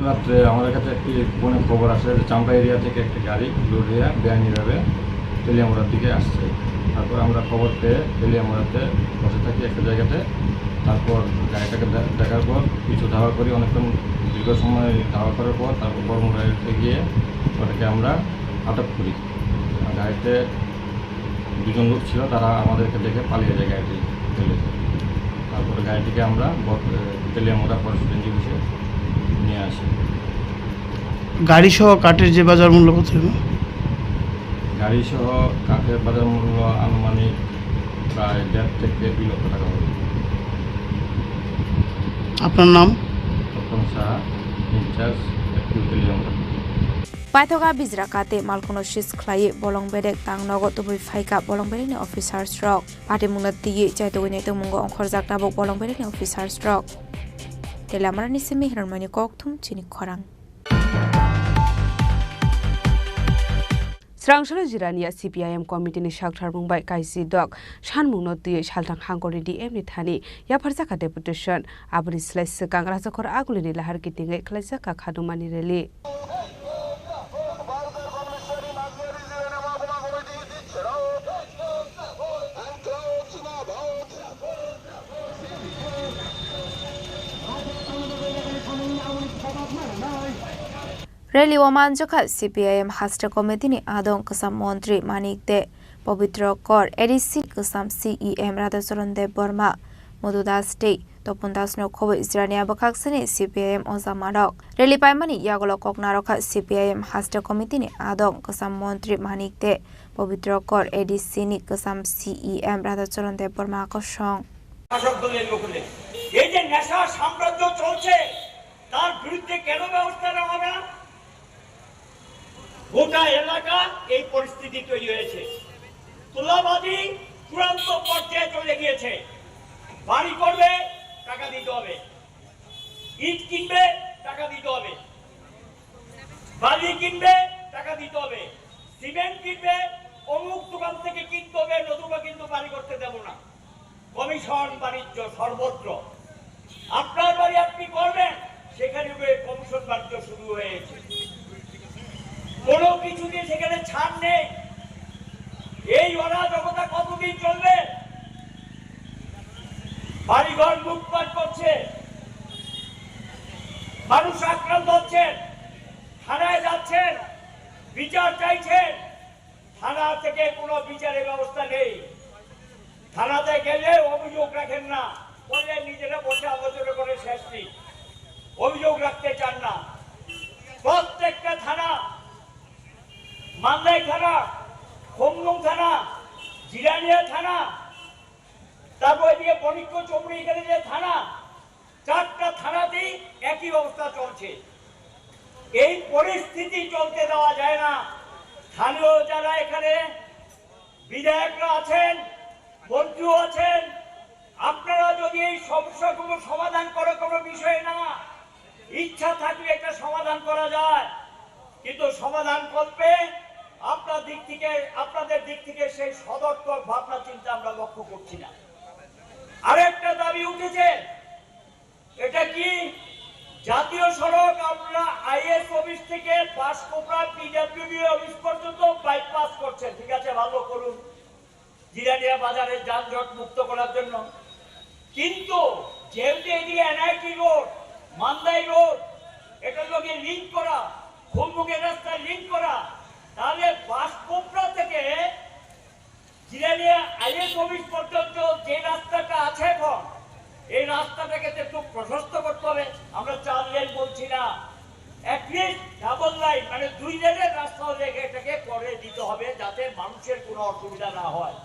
রাত্রে আমাদের কাছে একটি ফোনে খবর আসে যে চামড়া এরিয়া থেকে একটি গাড়ি লোড হয়ে বেআইনিভাবে তেলিয়ামুড়ার দিকে আসছে। তারপর আমরা খবর পেয়ে তেলিয়ামুড়াতে বসে থাকি একটা জায়গাতে। তারপর গাড়িটাকে দে-, দেখার পর কিছু ধাওয়া করি, অনেকক্ষণ দীর্ঘ সময় ধাওয়া করার পর তারপর বড়মুড়াতে গিয়ে ওটাকে আমরা আটক করি। আর গাড়িতে দুজন লোক ছিল, তারা আমাদেরকে দেখে পালিয়ে যায় গাড়িটি ফেলে। তারপরে গাড়িটিকে আমরা ব-, এ, তেলিয়ামুড়া ফরেস্ট রেঞ্জ অফিসে নিয়ে আসি। গাড়ি সহ কাঠের যে বাজার মূল্য কত হলো? গাড়ি সহ কাঠের বাজার মূল্য আনুমানিক প্রায় দেড় থেকে দুই লক্ষ টাকা হবে। আপনার নাম? তপন সাহা, ইনচার্জ, এফপিউ Teliamura. Paithago bijra card tei malkhungno seize khlaiwi bolong bedek tang nogo tubui phaikha bolong bedekni officers rok. Patimungno twiwi chaitugwi naitokmungo ongkhorjak tabuk bolong bedekni officers rok. Teliamurani simi Hiranmani kokthum chini khorang. Rangchalo Jirania C P I M committee ni sakthar mung bai kaisi dok sanmung no twiwi salthang hangkor ni D M ni thani yapharjakha deputation. Aboni slai swkang Rajakhor Aguli ni lahar kitingwi khlaijakha khadumani rally. Rally o manjakha C P I M haste committee ni adong kwcham montri Manik de, Pobitro Kor, A D C kwcham C E M Radhacharan Debbarma, Madhu Das tei Topon Das no khobwi Jirania bwkhaksani C P I M ojamarok. Rally paimani yagulo kok narwkha C P I M haste committee ni adong kwcham montri Manik de, Pobitro Kor, A D C ni kwcham C E M Radhacharan Debbarma kosong. শাসক দলের লোকেদের এই যে নেশা সাম্রাজ্য চলছে, তার বিরুদ্ধে কেন ব্যবস্থা নেওয়া হবে না? গোটা এলাকা এই পরিস্থিতি তৈরি হয়েছে। তোলাবাজি চূড়ান্ত পর্যায়ে চলে গিয়েছে। বাড়ি করবে, টাকা দিতে হবে। ইট কিনবে, টাকা দিতে হবে। বালি কিনবে, টাকা দিতে হবে। সিমেন্ট কিনবে, অমুক দোকান থেকে কিনতে হবে, নতুবা কিন্তু বাড়ি করতে দেব না। কমিশন বাণিজ্য সর্বত্র। আপনার বাড়ি আপনি করবেন, সেখানে গিয়ে কমিশন বাণিজ্য শুরু হয়েছে। কোনো কিছুতে সেখানে ছাড় নেই। এই অরাজকতা কতদিন চলবে? বাড়িঘর লুটপাট করছে, মানুষ আক্রান্ত হচ্ছেন, থানায় যাচ্ছেন, বিচার চাইছেন, থানা থেকে কোনো বিচারের ব্যবস্থা নেই। থানাতে গেলে অভিযোগ রাখেন না, বলে নিজেরা বসে আলোচনা করে শেষ নেই, অভিযোগ রাখতে চান না। প্রত্যেকটা থানা, মান্দাই থানা, খমলুং থানা, জিরানিয়া থানা, তারপর এদিকে বণিক্য চৌমুহনী এখানে যে থানা, চারটা থানাতেই একই অবস্থা চলছে। এই পরিস্থিতি চলতে দেওয়া যায় না। স্থানীয় যারা এখানে বিধায়করা আছেন, মন্ত্রীও আছেন, আপনারা যদি এই সমস্যাগুলো সমাধান করে কোনো বিষয় না, ইচ্ছা থাকলে এটা সমাধান করা যায়, কিন্তু সমাধান করতে আপনার দিক থেকে, আপনাদের দিক থেকে সেই সদর্থক ভাবনা চিন্তা আমরা লক্ষ্য করছি না। আরেকটা দাবি উঠেছে, এটা কি জাতীয় সড়ক? আপনারা আইএস অফিস থেকে বাঁশকোপড়া পিডব্লিউডি অফিস পর্যন্ত বাইপাস করছেন, ঠিক আছে, ভালো করুন, জিরানিয়া বাজারের যানজট মুক্ত করার জন্য। কিন্তু যেহেতু এদিকে এনআইটি রোড, মান্দাই রোড, এটার লগে লিংক করা, খুমমুখের রাস্তা লিংক করা, তাহলে বাঁশকোপড়া থেকে জিরানিয়া আইএস অফিস পর্যন্ত যে রাস্তাটা আছে এখন, এই রাস্তাটাকে তো একটু প্রশস্ত করতে হবে। আমরা চার লেন বলছি না, অ্যাটলিস্ট ডাবল লাইন, মানে দুই লেনের রাস্তা হলে এটাকে করে দিতে হবে, যাতে মানুষের কোনো অসুবিধা না হয়।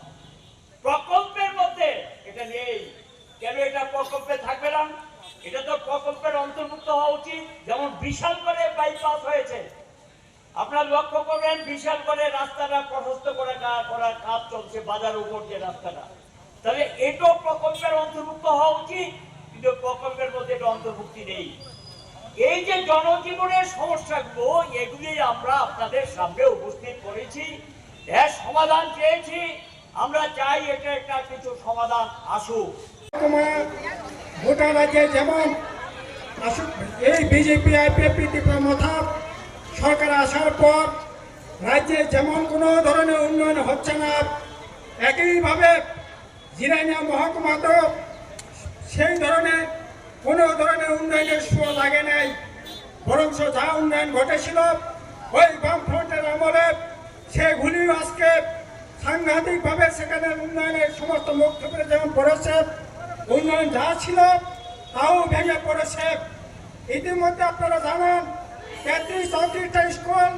প্রকল্পের মধ্যে এটা নেই। কেন এটা প্রকল্পে থাকবে না? এটা তো প্রকল্পের অন্তর্ভুক্ত হওয়া উচিত। যেমন বিশাল করে বাইপাস হয়েছে, আপনারা লক্ষ্য করবেন, বিশাল করে রাস্তাটা প্রশস্ত করে কা-, করার কাজ চলছে, বাজার উপর যে রাস্তাটা, তাহলে এটাও প্রকল্পের অন্তর্ভুক্ত হওয়া উচিত, কিন্তু প্রকল্পের মধ্যে এটা অন্তর্ভুক্তি নেই। এই যে জনজীবনের সমস্যাগুলো, এগুলি আমরা আপনাদের সামনে উপস্থিত করেছি, এর সমাধান চেয়েছি। আমরা চাই এটা একটা কিছু সমাধান আসুক। তোমার গোটা রাজ্যে যেমন আসুক, এই বিজেপি আইপিএফটি ত্রিপুরা মথা সরকার আসার পর রাজ্যে যেমন কোনো ধরনের উন্নয়ন হচ্ছে না, একইভাবে জিরানিয়া মহকুমাতেও সেই ধরনের কোনো ধরনের উন্নয়নের সুর লাগে নাই, বরঞ্চ যা উন্নয়ন ঘটেছিল ওই বামফ্রন্টের আমলে সেগুলি আজকে সাংঘাতিকভাবে সেখানে উন্নয়নের সমস্ত মুখ থুবড়ে যেমন পড়েছে, উন্নয়ন যা ছিল তাও ভেঙে পড়েছে। ইতিমধ্যে আপনারা জানেন, তেত্রিশ চৌত্রিশটা স্কুল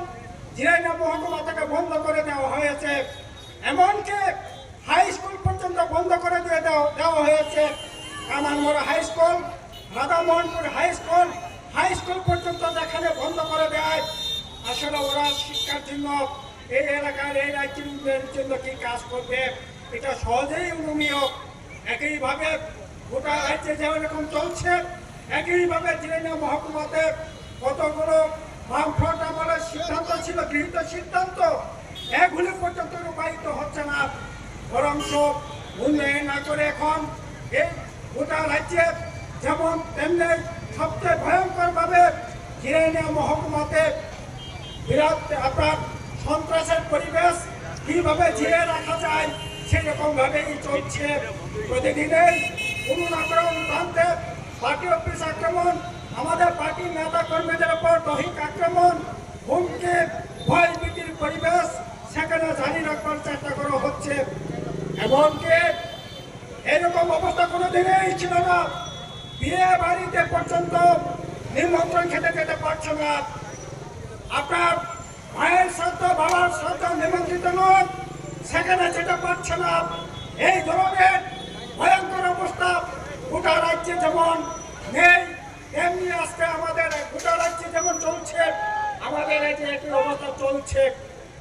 জিরানিয়া মহকুমা থেকে বন্ধ করে দেওয়া হয়েছে। এমনকি হাই স্কুল পর্যন্ত বন্ধ করে দিয়ে দেওয়া দেওয়া হয়েছে। Kamanmora high school, Radhamohanpur high school, high school পর্যন্ত যেখানে বন্ধ করে দেয়, আসলে ওরা শিক্ষার জন্য, এই এলাকার, এই রাজ্যের উন্নয়নের জন্য কি কাজ করবে, এটা সহজেই অনুমেয়। একইভাবে গোটা রাজ্যে যেরকম চলছে, একইভাবে জিরানিয়া মহকুমাতে কতগুলো বামফ্রন্ট আমলের সিদ্ধান্ত ছিল, গৃহীত সিদ্ধান্ত, বরঞ্চ উন্নয়ন না করে এখন এই গোটা রাজ্যে যেমন তেমনি সবচেয়ে ভয়ঙ্করভাবে জিরানিয়া মহকুমাতে বিরাট আপনার সন্ত্রাসের পরিবেশ কিভাবে জিয়ে রাখা যায়, সেরকম ভাবেই চলছে। প্রতিদিনই কোনো না কোনো প্রান্তে পার্টি অফিস আক্রমণ, আমাদের পার্টির নেতা কর্মীদের উপর দৈহিক আক্রমণ, হুমকি, ভয় ভীতির পরিবেশ সেখানে জারি রাখবার চেষ্টা করা হচ্ছে। এমনকি এরকম অবস্থা কোনোদিনই ছিল না। বিয়ে বাড়িতে পর্যন্ত নিমন্ত্রণ খেতে যেতে পারছে না। আপনার মায়ের শ্রাদ্ধ, বাবার শ্রাদ্ধ নিমন্ত্রিত নন, সেখানে যেতে পারছে না। এই ধরনের ভয়ঙ্কর অবস্থা গোটা রাজ্যে যেমন নেই, তেমনি আজকে আমাদের গোটা রাজ্যে যেমন চলছে, আমাদের রাজ্যে একই অবস্থা চলছে।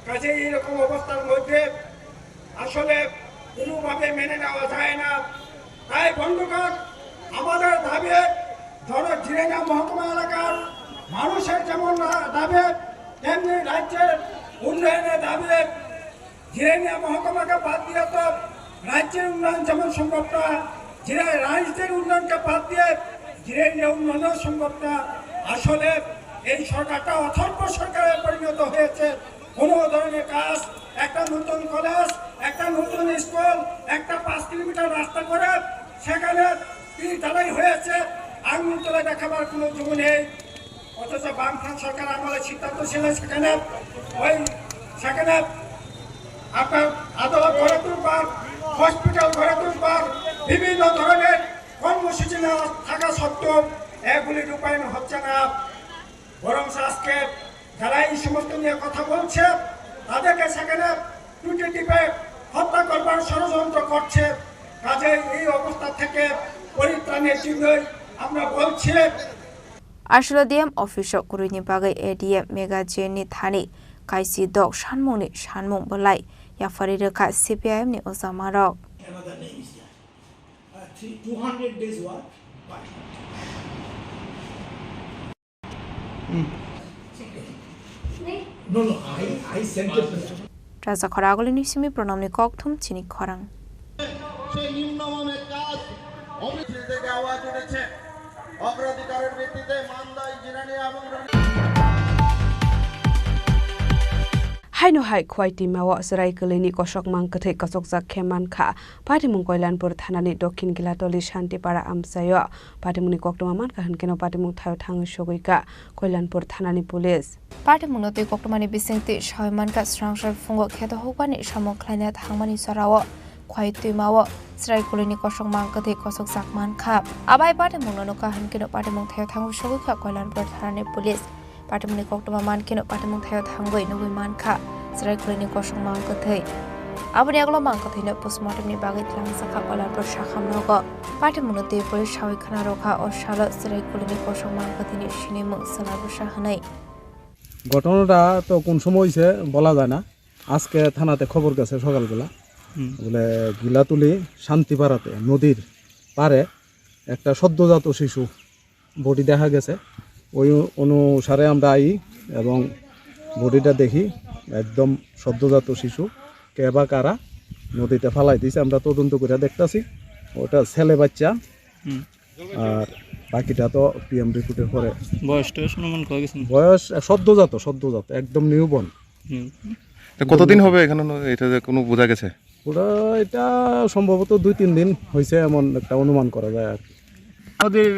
কাজেই এইরকম অবস্থার মধ্যে আসলে কোনোভাবে মেনে নেওয়া যায় না। তাই বন্ধুগণ, আমাদের দাবি, ধরো, জিরানিয়া মহকুমা এলাকার মানুষের যেমন দাবি, তেমনি রাজ্যের উন্নয়নের দাবি। জিরানিয়া মহকুমাকে বাদ দিয়ে তো রাজ্যের উন্নয়ন যেমন সম্ভব না, জিরা রাজ্যের উন্নয়নকে বাদ দিয়ে জিরানিয়া উন্নয়নও সম্ভব না। আসলে এই সরকারটা অথর্ব সরকারে পরিণত হয়েছে। কোনো ধরনের কাজ, একটা নতুন কলেজ, একটা নতুন স্কুল, একটা পাঁচ কিলোমিটার রাস্তা করে সেখানে পিচ ঢালাই হয়েছে, আঙুল তুলে দেখাবার কোনো জমি নেই। অথচ বামফ্রন্ট সরকার আমলে সিদ্ধান্ত ছিল সেখানে ওই, সেখানে আপনার আদালত গড়ে তুলবার, হসপিটাল গড়ে তুলবার, বিভিন্ন ধরনের কর্মসূচি নেওয়া থাকা সত্ত্বেও এগুলি রূপায়ণ হচ্ছে না। বরং আজকে যারা এই সমস্ত নিয়ে কথা বলছে, তাদেরকে সেখানে টুটি টিপে হত্যা করবার ষড়যন্ত্র করছে। কাজেই এই অবস্থা থেকে পরিত্রাণের জন্যই আমরা বলছি। Ashwini D M office o kwrwini bagwi A D M magazine ni thani kaisi dok sanmungni sanmung bwlai yapharwi rwkha C P I M ni ojamarok. Another name is there. Uh, three, two hundred days work. Raja Khoragulini simi pronomni kokthum chini khorang. সেই নিম্নমানের কাজ অফিস থেকে আওয়াজ উঠেছে। অগ্রাধিকারের ভিত্তিতে মান্দাই, জিরানিয়া এবং Haino hai Khowai twima o chwrai kwlwini kosok mang kwthwi kosokjak khe mankha. Patimung Koilanpur thanani Dokhin Gilatoli Shantipara amchaio. Patimungni koktwma mankha hwnkhe no patimung thaio thangwi sogwi kha Koilanpur thanani police. Patimungno twi koktwmani bisingtwi sawi mankha, swrang soi phungo kheto hukbarni samung khlaina thangmani jorao Khowai twima o chwrai kwlwini kosok mang kwthwi kosokjak mankha. Abai patimungno nukha hwnkhe no patimung thaio thangwi sogwi kha Koilanpur thanani police. Patimungni koktwma mankheno patimung thaio thangwi nugwi mankha chwrai kwlwini kosok mang kwthwi. Aboni yagulo mang kwthwino postmortemni bagwi twlangjakha Koilanpur sakham nogo. Patimungno twi police sawi khna rwkha o salo chwrai kwlwini kosok mang kwthwini sinimung chwla bwsa hwnwi. ঘটনাটা তো কোন সময় হয়েছে বলা যায় না। আজকে থানাতে খবর গেছে সকালবেলা, হুম। বলে গিলাতুলি শান্তিপাড়াতে নদীর পাড়ে একটা সদ্যজাত শিশু বডি দেখা গেছে। ওই অনুসারে আমরা আই এবং বডিটা দেখি একদম সদ্যজাত শিশু, কে বা কারা নদীতে ফালাই দিছে। আমরা তদন্ত করে দেখতাছি, ওটা ছেলে বাচ্চা। হুম। আর বাকিটা তো পিএম রিপোর্টের পরে। বয়স টয়স অনুমান কত গেছে? বয়স, আহ, সদ্যজাত, সদ্যজাত, একদম নিউবর্ন। হুম। তা কতদিন হবে এখানে ন-, এটা যে কোনো বোঝা গেছে? ওরা এটা সম্ভবত দুই তিন দিন হয়েছে, এমন একটা অনুমান করা যায় আর কি। নদীর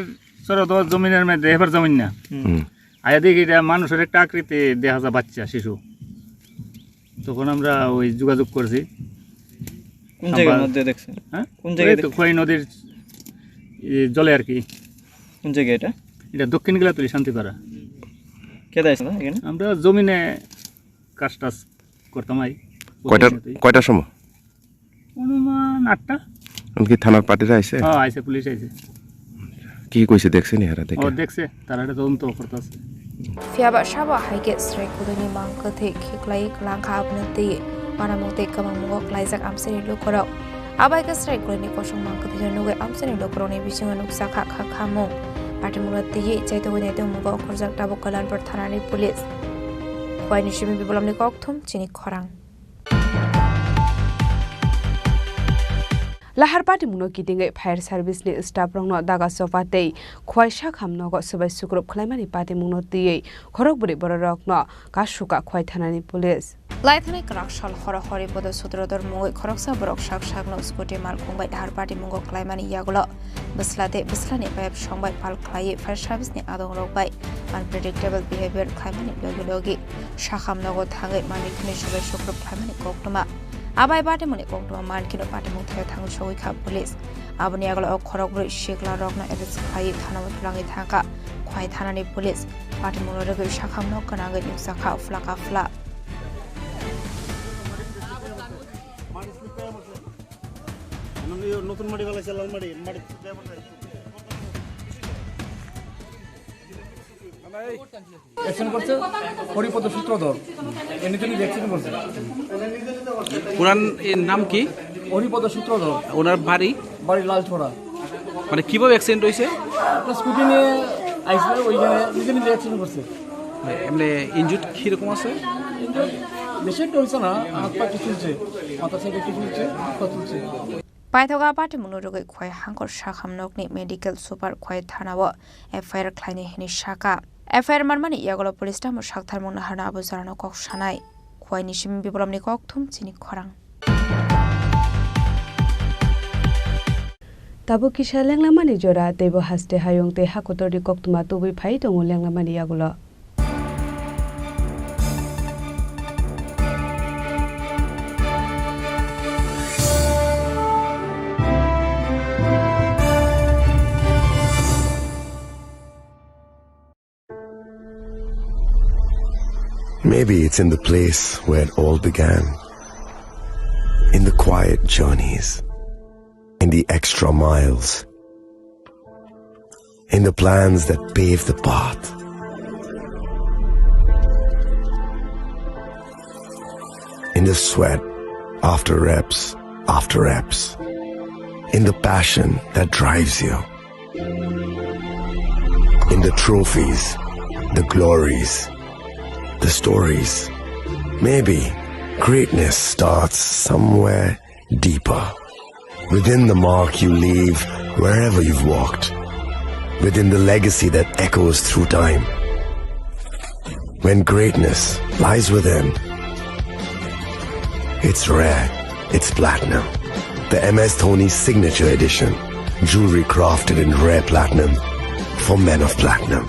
স্রোত জমিনের মধ্যে এবার জমিন না। হুম। আয়া দেখি এটা মানুষের একটা আকৃতি দেখা যায়, বাচ্চা শিশু। তখন আমরা ওই যোগাযোগ করছি। কোন জায়গার আমরা মধ্যে দেখছেন? হ্যাঁ? কোন ওই জায়গায় তো দেখছেন? খোয়াই নদীর, এ, জলে আর কি। কোন জায়গা এটা? এটা দক্ষিণ গিলাতুলি শান্তিপাড়া। কে দাঁড়িয়েছিল এখানে? আমরা জমিনে কাজ টাজ করতাম আই। কয়টার, কয়টার সময়? অনুমান আটটা। এমনকি থানার পার্টিরা আইছে? হ্যাঁ, আইছে, পুলিশ আইছে। কি কইছে, দেখছেন এরা দেখে? ও, দেখছে, তারা এটা তদন্ত করতেছে। Phiya ba sabo hai khe chwrai kwlwini mang kwthwi khiklai kwlangkha, abono twi manamung tei kwmangmungo klaijak amchaini lukurok. Abai khe chwrai kwlwini kosong mang kwthwino nugwi amchaini lukurokni bisingo nukjakha kha khamung. Patimungno twiwi chaitugwi naitukmungo okhorjak tabuk Koilanpur thanani police. Khwaini simi Biplopni kokthum chini khorang. Lahar patimungno kitingwi fire service ni staff rokno daga chopa tei khwai sakham nogo swbai sukrup khlaimani patimungno twiwi khorokbrwi bororokno kasuka khwai thanani police. Laithani kwrak sal horo Horipodo Sutrodhor mungwi khoroksa borok sak sakno scooty malkhung bai Lahar patimungo khlaimani yagulo bwsla tei bwslani payap songbai pal khlaiwi fire service ni adongrok bai unpredictable behavior khlaimani logi logi sakham nogo thangwi manwi khwnwi swbai sukrup khlaimani koktwma. Abai patimungni koktwma mankhino patimung thaio thangwi sogwi kha police. Aboni yagulo o khorokbrwi sikla rokno arrest khlaiwi thanao twlangwi thangkha khwai thanani police. Patimungno rwgwi sakham nok gwnangwi nukjakha phla ka phla. নতুন মাটি ফেলাইছে, লাল মাটি, মাটি। অ্যাকশন করছে হরিপদ সূত্রধর, এর নিচে নিজে অ্যাকশন করছে। ওনার এর নাম কি? হরিপদ সূত্রধর। ওনার বাড়ি? বাড়ি লালছড়া। মানে কিভাবে অ্যাক্সিডেন্ট হয়েছে? একটা স্কুটি নিয়ে আইসে, ওইখানে নিজে নিজে অ্যাকশন করছে। মানে এমনি ইনজুর্ড কিরকম আছে? বেশি একটা হয়েছে না, হাত পা কিছু হচ্ছে, মাথা থেকে কিছু হচ্ছে, হাত পা তুলছে। Paithoga patimungno rwgwi khwai hangkor sakham nokni medical super khwai thanao F I R khlaini hwnwi sakha. F I R manmani yagulo police tamo saktharmung naharno abo jorano kok sanai. Khwaini simi biplopni kok thum chini khorang. Tabuk kisa lenglamani jora, teibo haste hayung tei hakotorni koktwma tubui phai tongo lenglamani yagulo. Maybe it's in the place where it all began. In the quiet journeys, in the extra miles, in the plans that pave the path, in the sweat after reps after reps, in the passion that drives you. In the trophies, the glories, the stories. Maybe greatness starts somewhere deeper. Within the mark you leave wherever you've walked. Within the legacy that echoes through time. When greatness lies within, it's rare, it's platinum. The M S Dhoni Signature Edition. Jewelry crafted in rare platinum for men of platinum.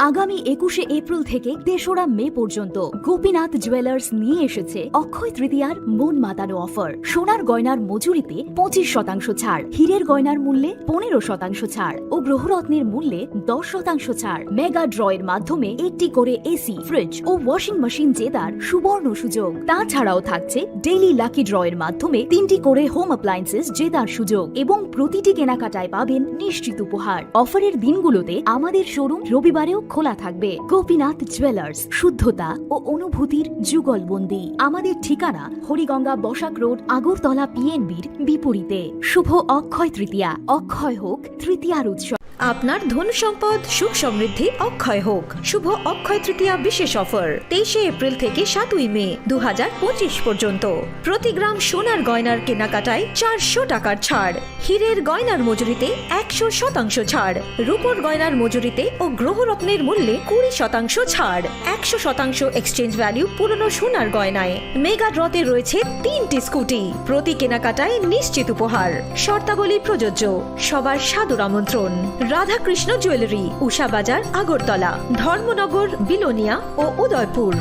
আগামী একুশে এপ্রিল থেকে তেসরা মে পর্যন্ত গোপীনাথ জুয়েলার্স নিয়ে এসেছে অক্ষয় তৃতীয়ার মন মাতানো অফার। সোনার গয়নার মজুরিতে পঁচিশ শতাংশ ছাড়, হীরের গয়নার মূল্যে পনেরো শতাংশ ছাড় ও গ্রহরত্নের মূল্যে দশ শতাংশ ছাড়। মেগা ড্রয়ের মাধ্যমে একটি করে এসি, ফ্রিজ ও ওয়াশিং মেশিন জেতার সুবর্ণ সুযোগ। তাছাড়াও থাকছে ডেইলি লাকি ড্রয়ের মাধ্যমে তিনটি করে হোম অ্যাপ্লায়েন্সেস জেতার সুযোগ এবং প্রতিটি কেনাকাটায় পাবেন নিশ্চিত উপহার। অফারের দিনগুলোতে আমাদের শোরুম রবিবারেও খোলা থাকবে। গোপীনাথ জুয়েলার্স, শুদ্ধতা ও অনুভূতির যুগলবন্দি। আমাদের ঠিকানা হরিগঙ্গা বসাক রোড, আগরতলা পিএনবির বিপরীতে। শুভ অক্ষয় তৃতীয়া, অক্ষয় হোক তৃতীয়ার উৎসব। আপনার ধন সম্পদ সুখ সমৃদ্ধি অক্ষয় হোক। শুভ অক্ষয় তৃতীয়া বিশেষ অফার তেইশে এপ্রিল থেকে সাতই মে দু হাজার পঁচিশ পর্যন্ত। প্রতি গ্রাম সোনার গয়নার কেনাকাটায় চারশো টাকার ছাড়, হীরের গয়নার মজুরিতে একশো শতাংশ ছাড়, রূপোর গয়নার মজুরিতে ও গ্রহরত্নের মূল্যে কুড়ি শতাংশ ছাড়, একশো শতাংশ এক্সচেঞ্জ ভ্যালু পুরনো সোনার গয়নায়। মেগা ড্রতে রয়েছে তিনটি স্কুটি, প্রতি কেনাকাটায় নিশ্চিত উপহার। শর্তাবলী প্রযোজ্য। সবার সাদর আমন্ত্রণ। রাধাকৃষ্ণ জুয়েলারি, উষা বাজার, আগরতলা, ধর্মনগর, বিলোনিয়া ও Udaipur.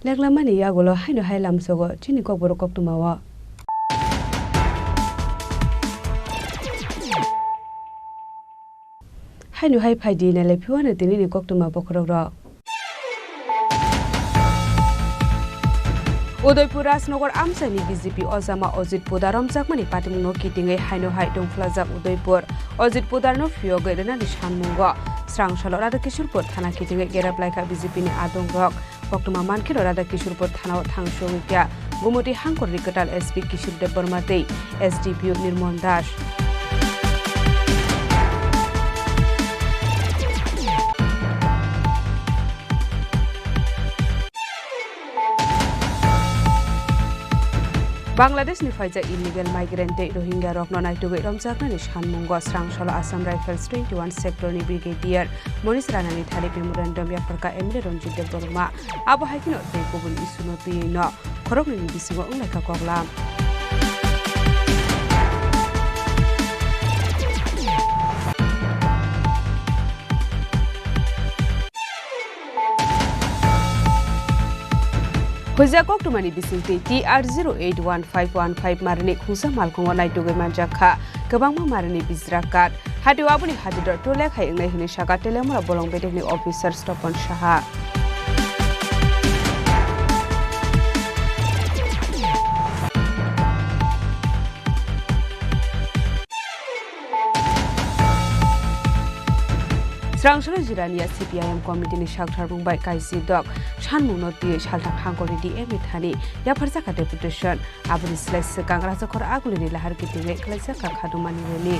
Yaklamani yagulo haino hai lamsogo chini kokborok koktwmao. Haino hai phaidi nailai phiwano tinini koktwma bokhorokrok. Udaipur Rajnagar amchaini B J P ojama Ajit Poddar romjakmani patimungno kitingwi haino hai tongphlajak Udaipur. Ajit Poddarno phiyogwi rwnani sanmungo srang salo Radhakishorpur thana kitingwi gerap laikha B J P ni adongrok. Koktwma mankheno Radhakishorpur thanao thang sogwi kha Gumoti hangkorni kwtal S P Kishore Debbarma tei S D P O Nirmon Das. Bangladeshni phaijak illegal migrant tei Rohingya rokno naitugwi romjaknani sanmungo srang salo Assam Rifles twenty one sectorni Brigadier Monish Ranani thani memorandum yapharkha M L A Ranjit Debbarma. Abo hai kheno tei kubun issue no twiwi no khoroknwini bisingo wnglaikha koklam. Huijak koktwmani bisingtwi T R zero eight one five one five marini khungsa malkhungo naitugwi manjak kha kwbangma marini bijra card. Hatio aboni hajidor tole khai wngnai hwnwi sakha Telemura bolong bedekni officer Topon Saha. Srangsono Jirania C P I M committee ni saktharmung bai kaisi dok sanmungno twiwi salthang hangkorni D M ni thani yapharjakha deputation. Aboni slai swkang Rajakhor Agulini lahar kitingwi khwlaijakha khadumani rally.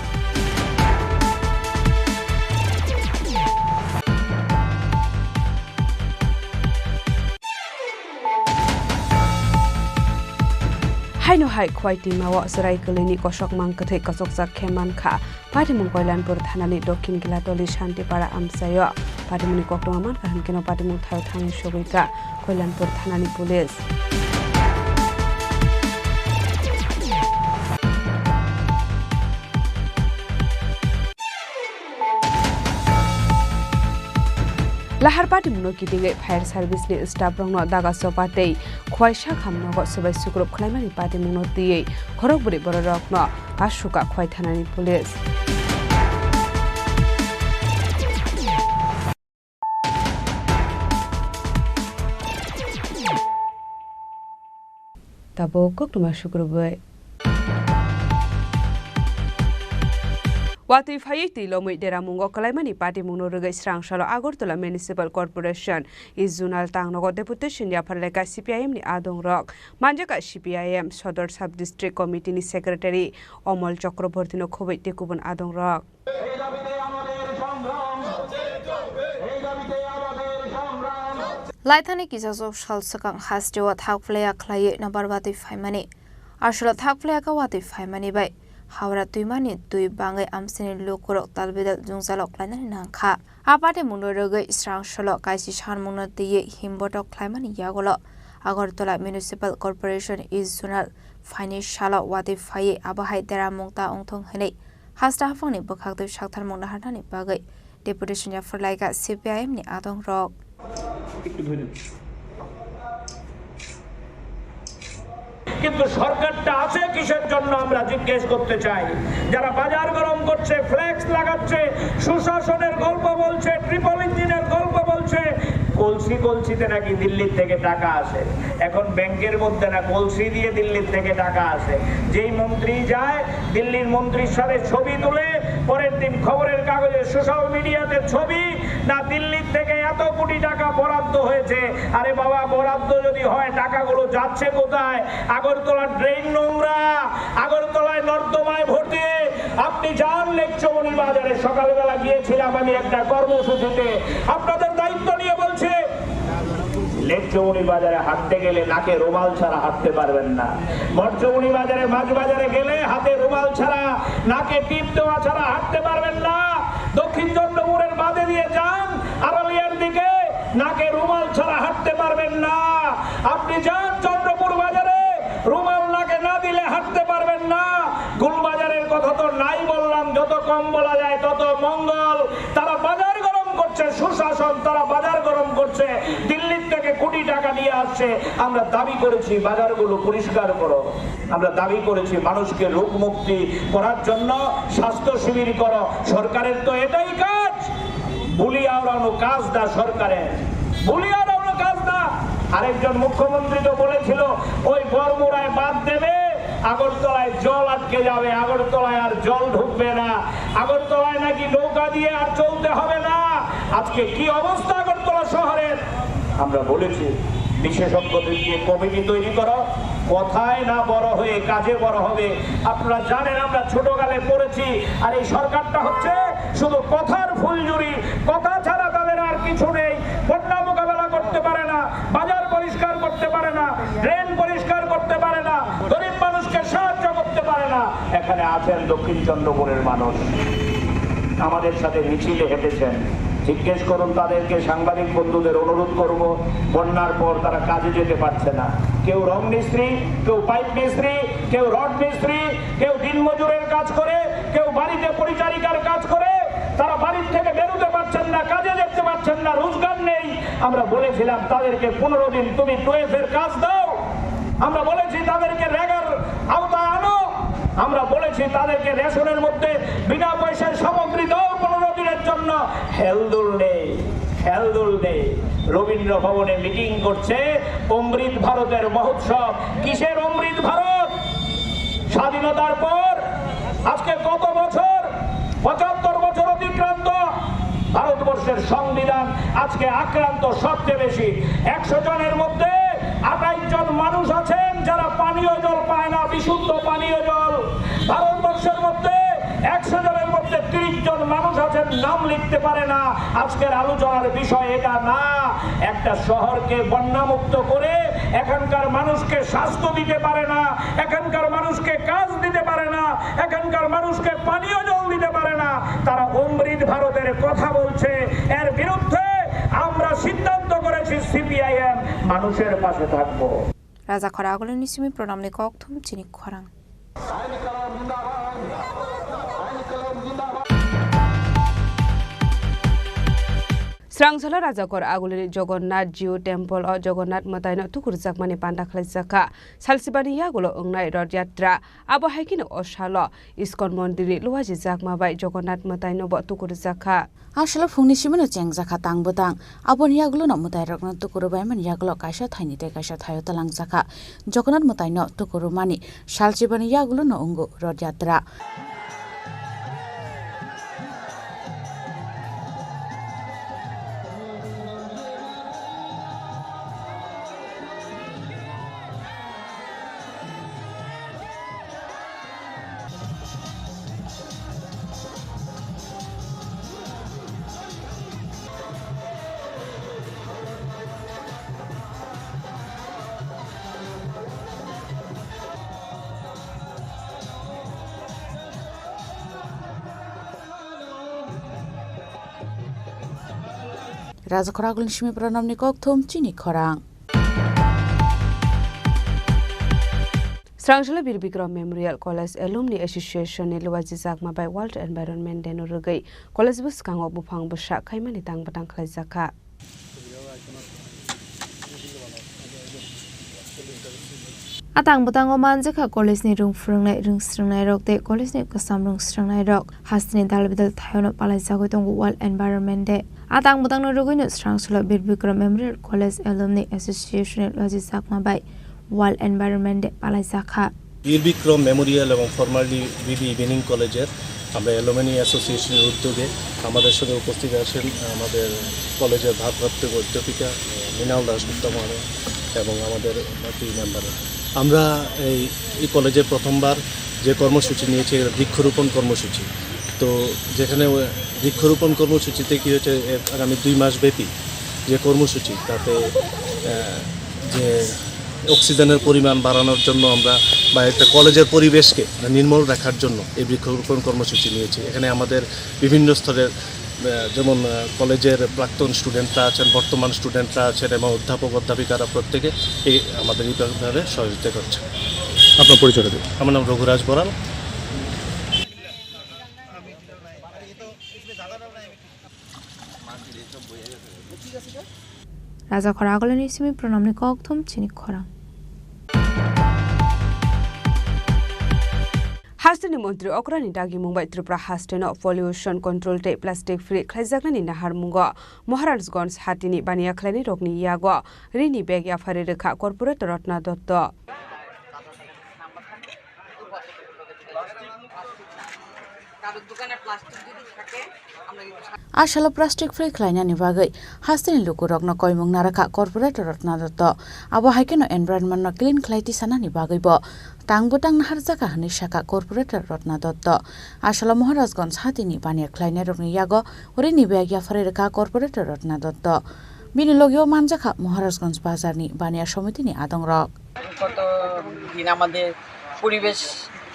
Haino hai Khowai twimao chwrai kwlwini kosok mang kwthwi kochokjak khe mankha. Patimung Koilanpur thanani Dokhin Gilatoli Shantipara amchaio. Patimungni koktwma mankha hwnkhe no patimung thaio thangwi sogwi kha Koilanpur thanani police. Lahar patimungno kitingwi fire service ni staff rokno daga chopa tei Khowai sakham nogo swbai sukrup khwlaimani patimungno twiwi khorok bwrwi bororokno aswk kha Khowai thanani police. Tabuk koktwma sukrubwi. Watwi phaiwi twi lomwi deramungo kwlaimani patimungno rwgwi srang salo Agartala Municipal Corporation East Zonal tangnogo deputation yaphar lekha C P I M ni adongrok. Manjakha C P I M Sodor Sub District Committee ni Secretary Omol Chakraborty no khobwi tei kubun adongrok. Laithani kisasok sal swkang hasteo thak phlaiya khlaiwi nobar watwi phaimani. Aswlo thak phlaiya kha watwi phaimani bai Howrah twimani twi bangwi amchaini lukurok talbidal jwngjalo klainani nangkha. A patimungno rwgwi srang salo kaisi sanmungno twiwi himbotok khlaimani yagulo Agartala Municipal Corporation East Zonal phaini salo watwi phaiwi abo hai deramung ta wngthung hwnwi hasta haphangni bwkhaktwi saktharmung naharnani bagwi deputation yaphar laikha C P I M ni adongrok. কিন্তু সরকারটা আছে কিসের জন্য আমরা জিজ্ঞেস করতে চাই। যারা বাজার গরম করছে, ফ্লেক্স লাগাচ্ছে, সুশাসনের গল্প বলছে, ট্রিপল ইঞ্জিনের গল্প বলছে, কলসি কলসিতে নাকি দিল্লির থেকে টাকা আসে। এখন ব্যাংকের মধ্যে না কলসি দিয়ে দিল্লির থেকে টাকা আসে। যেই মন্ত্রী যায়, দিল্লির মন্ত্রীর সাথে ছবি তুলে, পরের দিন খবরের কাগজে, সোশ্যাল মিডিয়াতে ছবি, না দিল্লির থেকে এত কোটি টাকা বরাদ্দ হয়েছে। আরে বাবা, বরাদ্দ যদি হয়, টাকাগুলো যাচ্ছে কোথায়? আগরতলার ড্রেন নোংরা, আগরতলায় নর্দমায় ভর্তি। আপনি যান লেক চৌমনি বাজারে, সকালবেলা গিয়েছিলাম আমি একটা কর্মসূচিতে, আপনাদের দায়িত্ব নিয়ে বলছি, লেক চৌমনি বাজারে হাঁটতে গেলে নাকে রুমাল ছাড়া হাঁটতে পারবেন না। মঠচৌমনি বাজারে, মাছ বাজারে গেলে হাতে রুমাল ছাড়া, নাকে টিপ দেওয়া ছাড়া হাঁটতে পারবেন না। দক্ষিণ চন্দ্রপুরের বাদে দিয়ে যান আড়ালিয়ার দিকে, নাকে রুমাল ছাড়া হাঁটতে পারবেন না। আপনি যান চন্দ্রপুর বাজারে, রুমাল নাকে না দিলে হাঁটতে পারবেন না। গুলবাজারের কথা তো নাই বললাম, যত কম বলা যায় তত মঙ্গল। তারা বাজার গরম করছে। সুশাসন, তারা বাজার গরম করছে, দিল্লির থেকে কোটি টাকা নিয়ে আসছে। আমরা দাবি করেছি বাজারগুলো পরিষ্কার করো, আমরা দাবি করেছি মানুষকে রোগ মুক্তি করার জন্য স্বাস্থ্য শিবির করো। সরকারের তো এটাই কাজ। বুলিয়া ওরানো কাজ না সরকারের, বুলিয়া ওরানো কাজ না। আরেকজন মুখ্যমন্ত্রী তো বলেছিল ওই বড়মুড়ায় বাঁধ দেবে, আগরতলায় জল আটকে যাবে, আগরতলায় আর জল ঢুকবে না, আগরতলায় নাকি নৌকা দিয়ে আর চলতে হবে না। আজকে কি অবস্থা আগরতলা শহরের? আমরা বলেছি বিশেষজ্ঞদের দিয়ে কমিটি তৈরি করো, কথায় না বড় হয়ে কাজে বড় হবে। আপনারা জানেন আমরা ছোটকালে পড়েছি, আর এই সরকারটা হচ্ছে শুধু কথার ফুলঝুরি, কথা ছাড়া তাদের আর কিছু নেই। বন্যা মোকাবেলা করতে পারে না, বাজার পরিষ্কার করতে পারে না, ড্রেন পরিষ্কার করতে পারে না, গরিব মানুষকে সাহায্য করতে পারে না। এখানে আছেন দক্ষিণ চন্দ্রপুরের মানুষ, আমাদের সাথে মিছিলে হেঁটেছেন। জিজ্ঞেস করুন তাদেরকে, সাংবাদিক বন্ধুদের অনুরোধ করব, বন্যার পর তারা কাজে যেতে পারছে না। কেউ রং মিস্ত্রি, কেউ পাইপ মিস্ত্রি, কেউ রড মিস্ত্রি, কেউ দিনমজুরের কাজ করে, কেউ বাড়িতে পরিচারিকার কাজ করে। তারা বাড়ির থেকে বেরোতে পারছেন না, কাজে যেতে পারছেন না, রোজগার নেই। আমরা বলেছিলাম তাদেরকে পনেরো দিন তুমি টুয়েলভের কাজ দাও। আমরা বলেছি তাদেরকে রেগার আওতায় আনো। আমরা বলেছি তাদেরকে রেশনের মধ্যে বিনা পয়সায় সামগ্রী দাও পনেরো দিনের জন্য। হেলদোল নেই, হেলদোল নেই। রবীন্দ্র ভবনে মিটিং করছে অমৃত ভারতের মহোৎসব। কিসের অমৃত ভারত? স্বাধীনতার পর আজকে কত বছর? পঁচাত্তর বছর অতিক্রান্ত। ভারতবর্ষের সংবিধান আজকে আক্রান্ত সবচেয়ে বেশি। একশো জনের মধ্যে আঠাইশ জন মানুষ আছেন যারা পানীয় জল পায় না, বিশুদ্ধ পানীয় জল। ভারতবর্ষের মধ্যে একশো জনের মধ্যে তিরিশ জন মানুষ আছেন নাম লিখতে পারে না। আজকের আলোচনার বিষয় এটা না। একটা শহরকে বন্যামুক্ত করে এখানকার মানুষকে স্বাস্থ্য দিতে পারে না, এখানকার মানুষকে কাজ দিতে পারে না, এখানকার মানুষকে পানীয় জল দিতে পারে না, তারা অমৃত ভারতের কথা বলছে। এর বিরুদ্ধে আমরা সিদ্ধান্ত করেছি সিপিআইএম মানুষের পাশে থাকবো। Rajakhor agulini simi pranamni kokthum chini khorang. Srangsola Rajakhor agulini Jagannath Jiu Temple o Jagannath mwtaino tukurjakmani panda khlaijak kha. Salsibani yagulo wngnai Rath Yatra. Abo hai kheno o salo Iskon mondirni luajijakma bai Jagannath mwtaino bo tukurjak kha. A salo phungni simino chengjak kha tang bwtang. Aboni yagulono mwtairokno tukurbaimani yagulo kaisa thaini tei kaisa thaio tlangjak kha. Jagannath mwtaino tukurumani salsibani yagulono wngo Rath Yatra. Rajakhor agulini simi pranamni kokthum chini khorang. Srangsola Bir Bikram Memorial College Alumni Association ni luajijakma bai World Environment Day no rwgwi college bwskango buphang bwsa khaimani tang bwtang khlaijak kha. A tang bwtango manjakha college ni rwng phwrwngnai, rwng swrwngnairok tei college ni kwcham rwng swrwngnairok. Hasteni dal bidal thaiono palaijagwi tongo World Environment Day. A tang bwtangno rwgwino Srangsola Bir Bikram Memorial College Alumni Association ni luajijakma bai World Environment Day palaijakha. বীর বিক্রম মেমোরিয়াল এবং ফরমারলি বিবি ইভিনিং কলেজের আমরা অ্যালুমিনি অ্যাসোসিয়েশনের উদ্যোগে আমাদের সঙ্গে উপস্থিত আছেন আমাদের কলেজের ভারপ্রাপ্ত অধ্যাপিকা, আহ, মৃণাল দাশগুপ্তা ম্যাডাম এবং আমাদের বাকি মেম্বাররা। আমরা এই, এই কলেজে প্রথমবার যে কর্মসূচি নিয়েছি, এটা বৃক্ষরোপণ কর্মসূচি। তো যেখানে ওই বৃক্ষরোপণ কর্মসূচিতে কী হয়েছে, এ, আগামী দুই মাস ব্যাপী যে কর্মসূচি, তাতে, আহ, যে অক্সিজেনের পরিমাণ বাড়ানোর জন্য আমরা বা একটা কলেজের পরিবেশকে নির্মল রাখার জন্য এই বৃক্ষরোপণ কর্মসূচি নিয়েছি। এখানে আমাদের বিভিন্ন স্তরের, আহ, যেমন, আহ, কলেজের প্রাক্তন স্টুডেন্টরা আছেন, বর্তমান স্টুডেন্টরা আছেন এবং অধ্যাপক অধ্যাপিকারা প্রত্যেকে এই আমাদের এইভাবে সহযোগিতা করছে। আপনার পরিচয়টা দিন। আমার নাম রঘুরাজ Boral. Raja khorang agulini simi pranamni kokthum chini khorang. Hasteni montri okrani dagimung bai Tripura hasteno pollution control tei plastic free khlaijaknani naharmungo Maharajganj hatini baniya khlainai rokni yago rini bag yaphari rwkha corporator Ratna Dotto. কারোর দোকানে প্লাস্টিক যদি থাকে, আমরা কিন্তু সা- A salo plastic free khlainani bagwi hasteni lukurokno koimung narwkha corporator Ratna Dotto. Abo hai kheno environment no clean khlai tisanani bagwibo tangbo tang naharjakha hwnwi sakha corporator Ratna Dotto. A salo Maharajganj hatini baniya khlainairokni yago rini bag yaphari rwkha corporator Ratna Dotto. Bini logio manjakha Maharajganj bazarni baniya somitini adongrok. কত দিন আমাদের পরিবেশ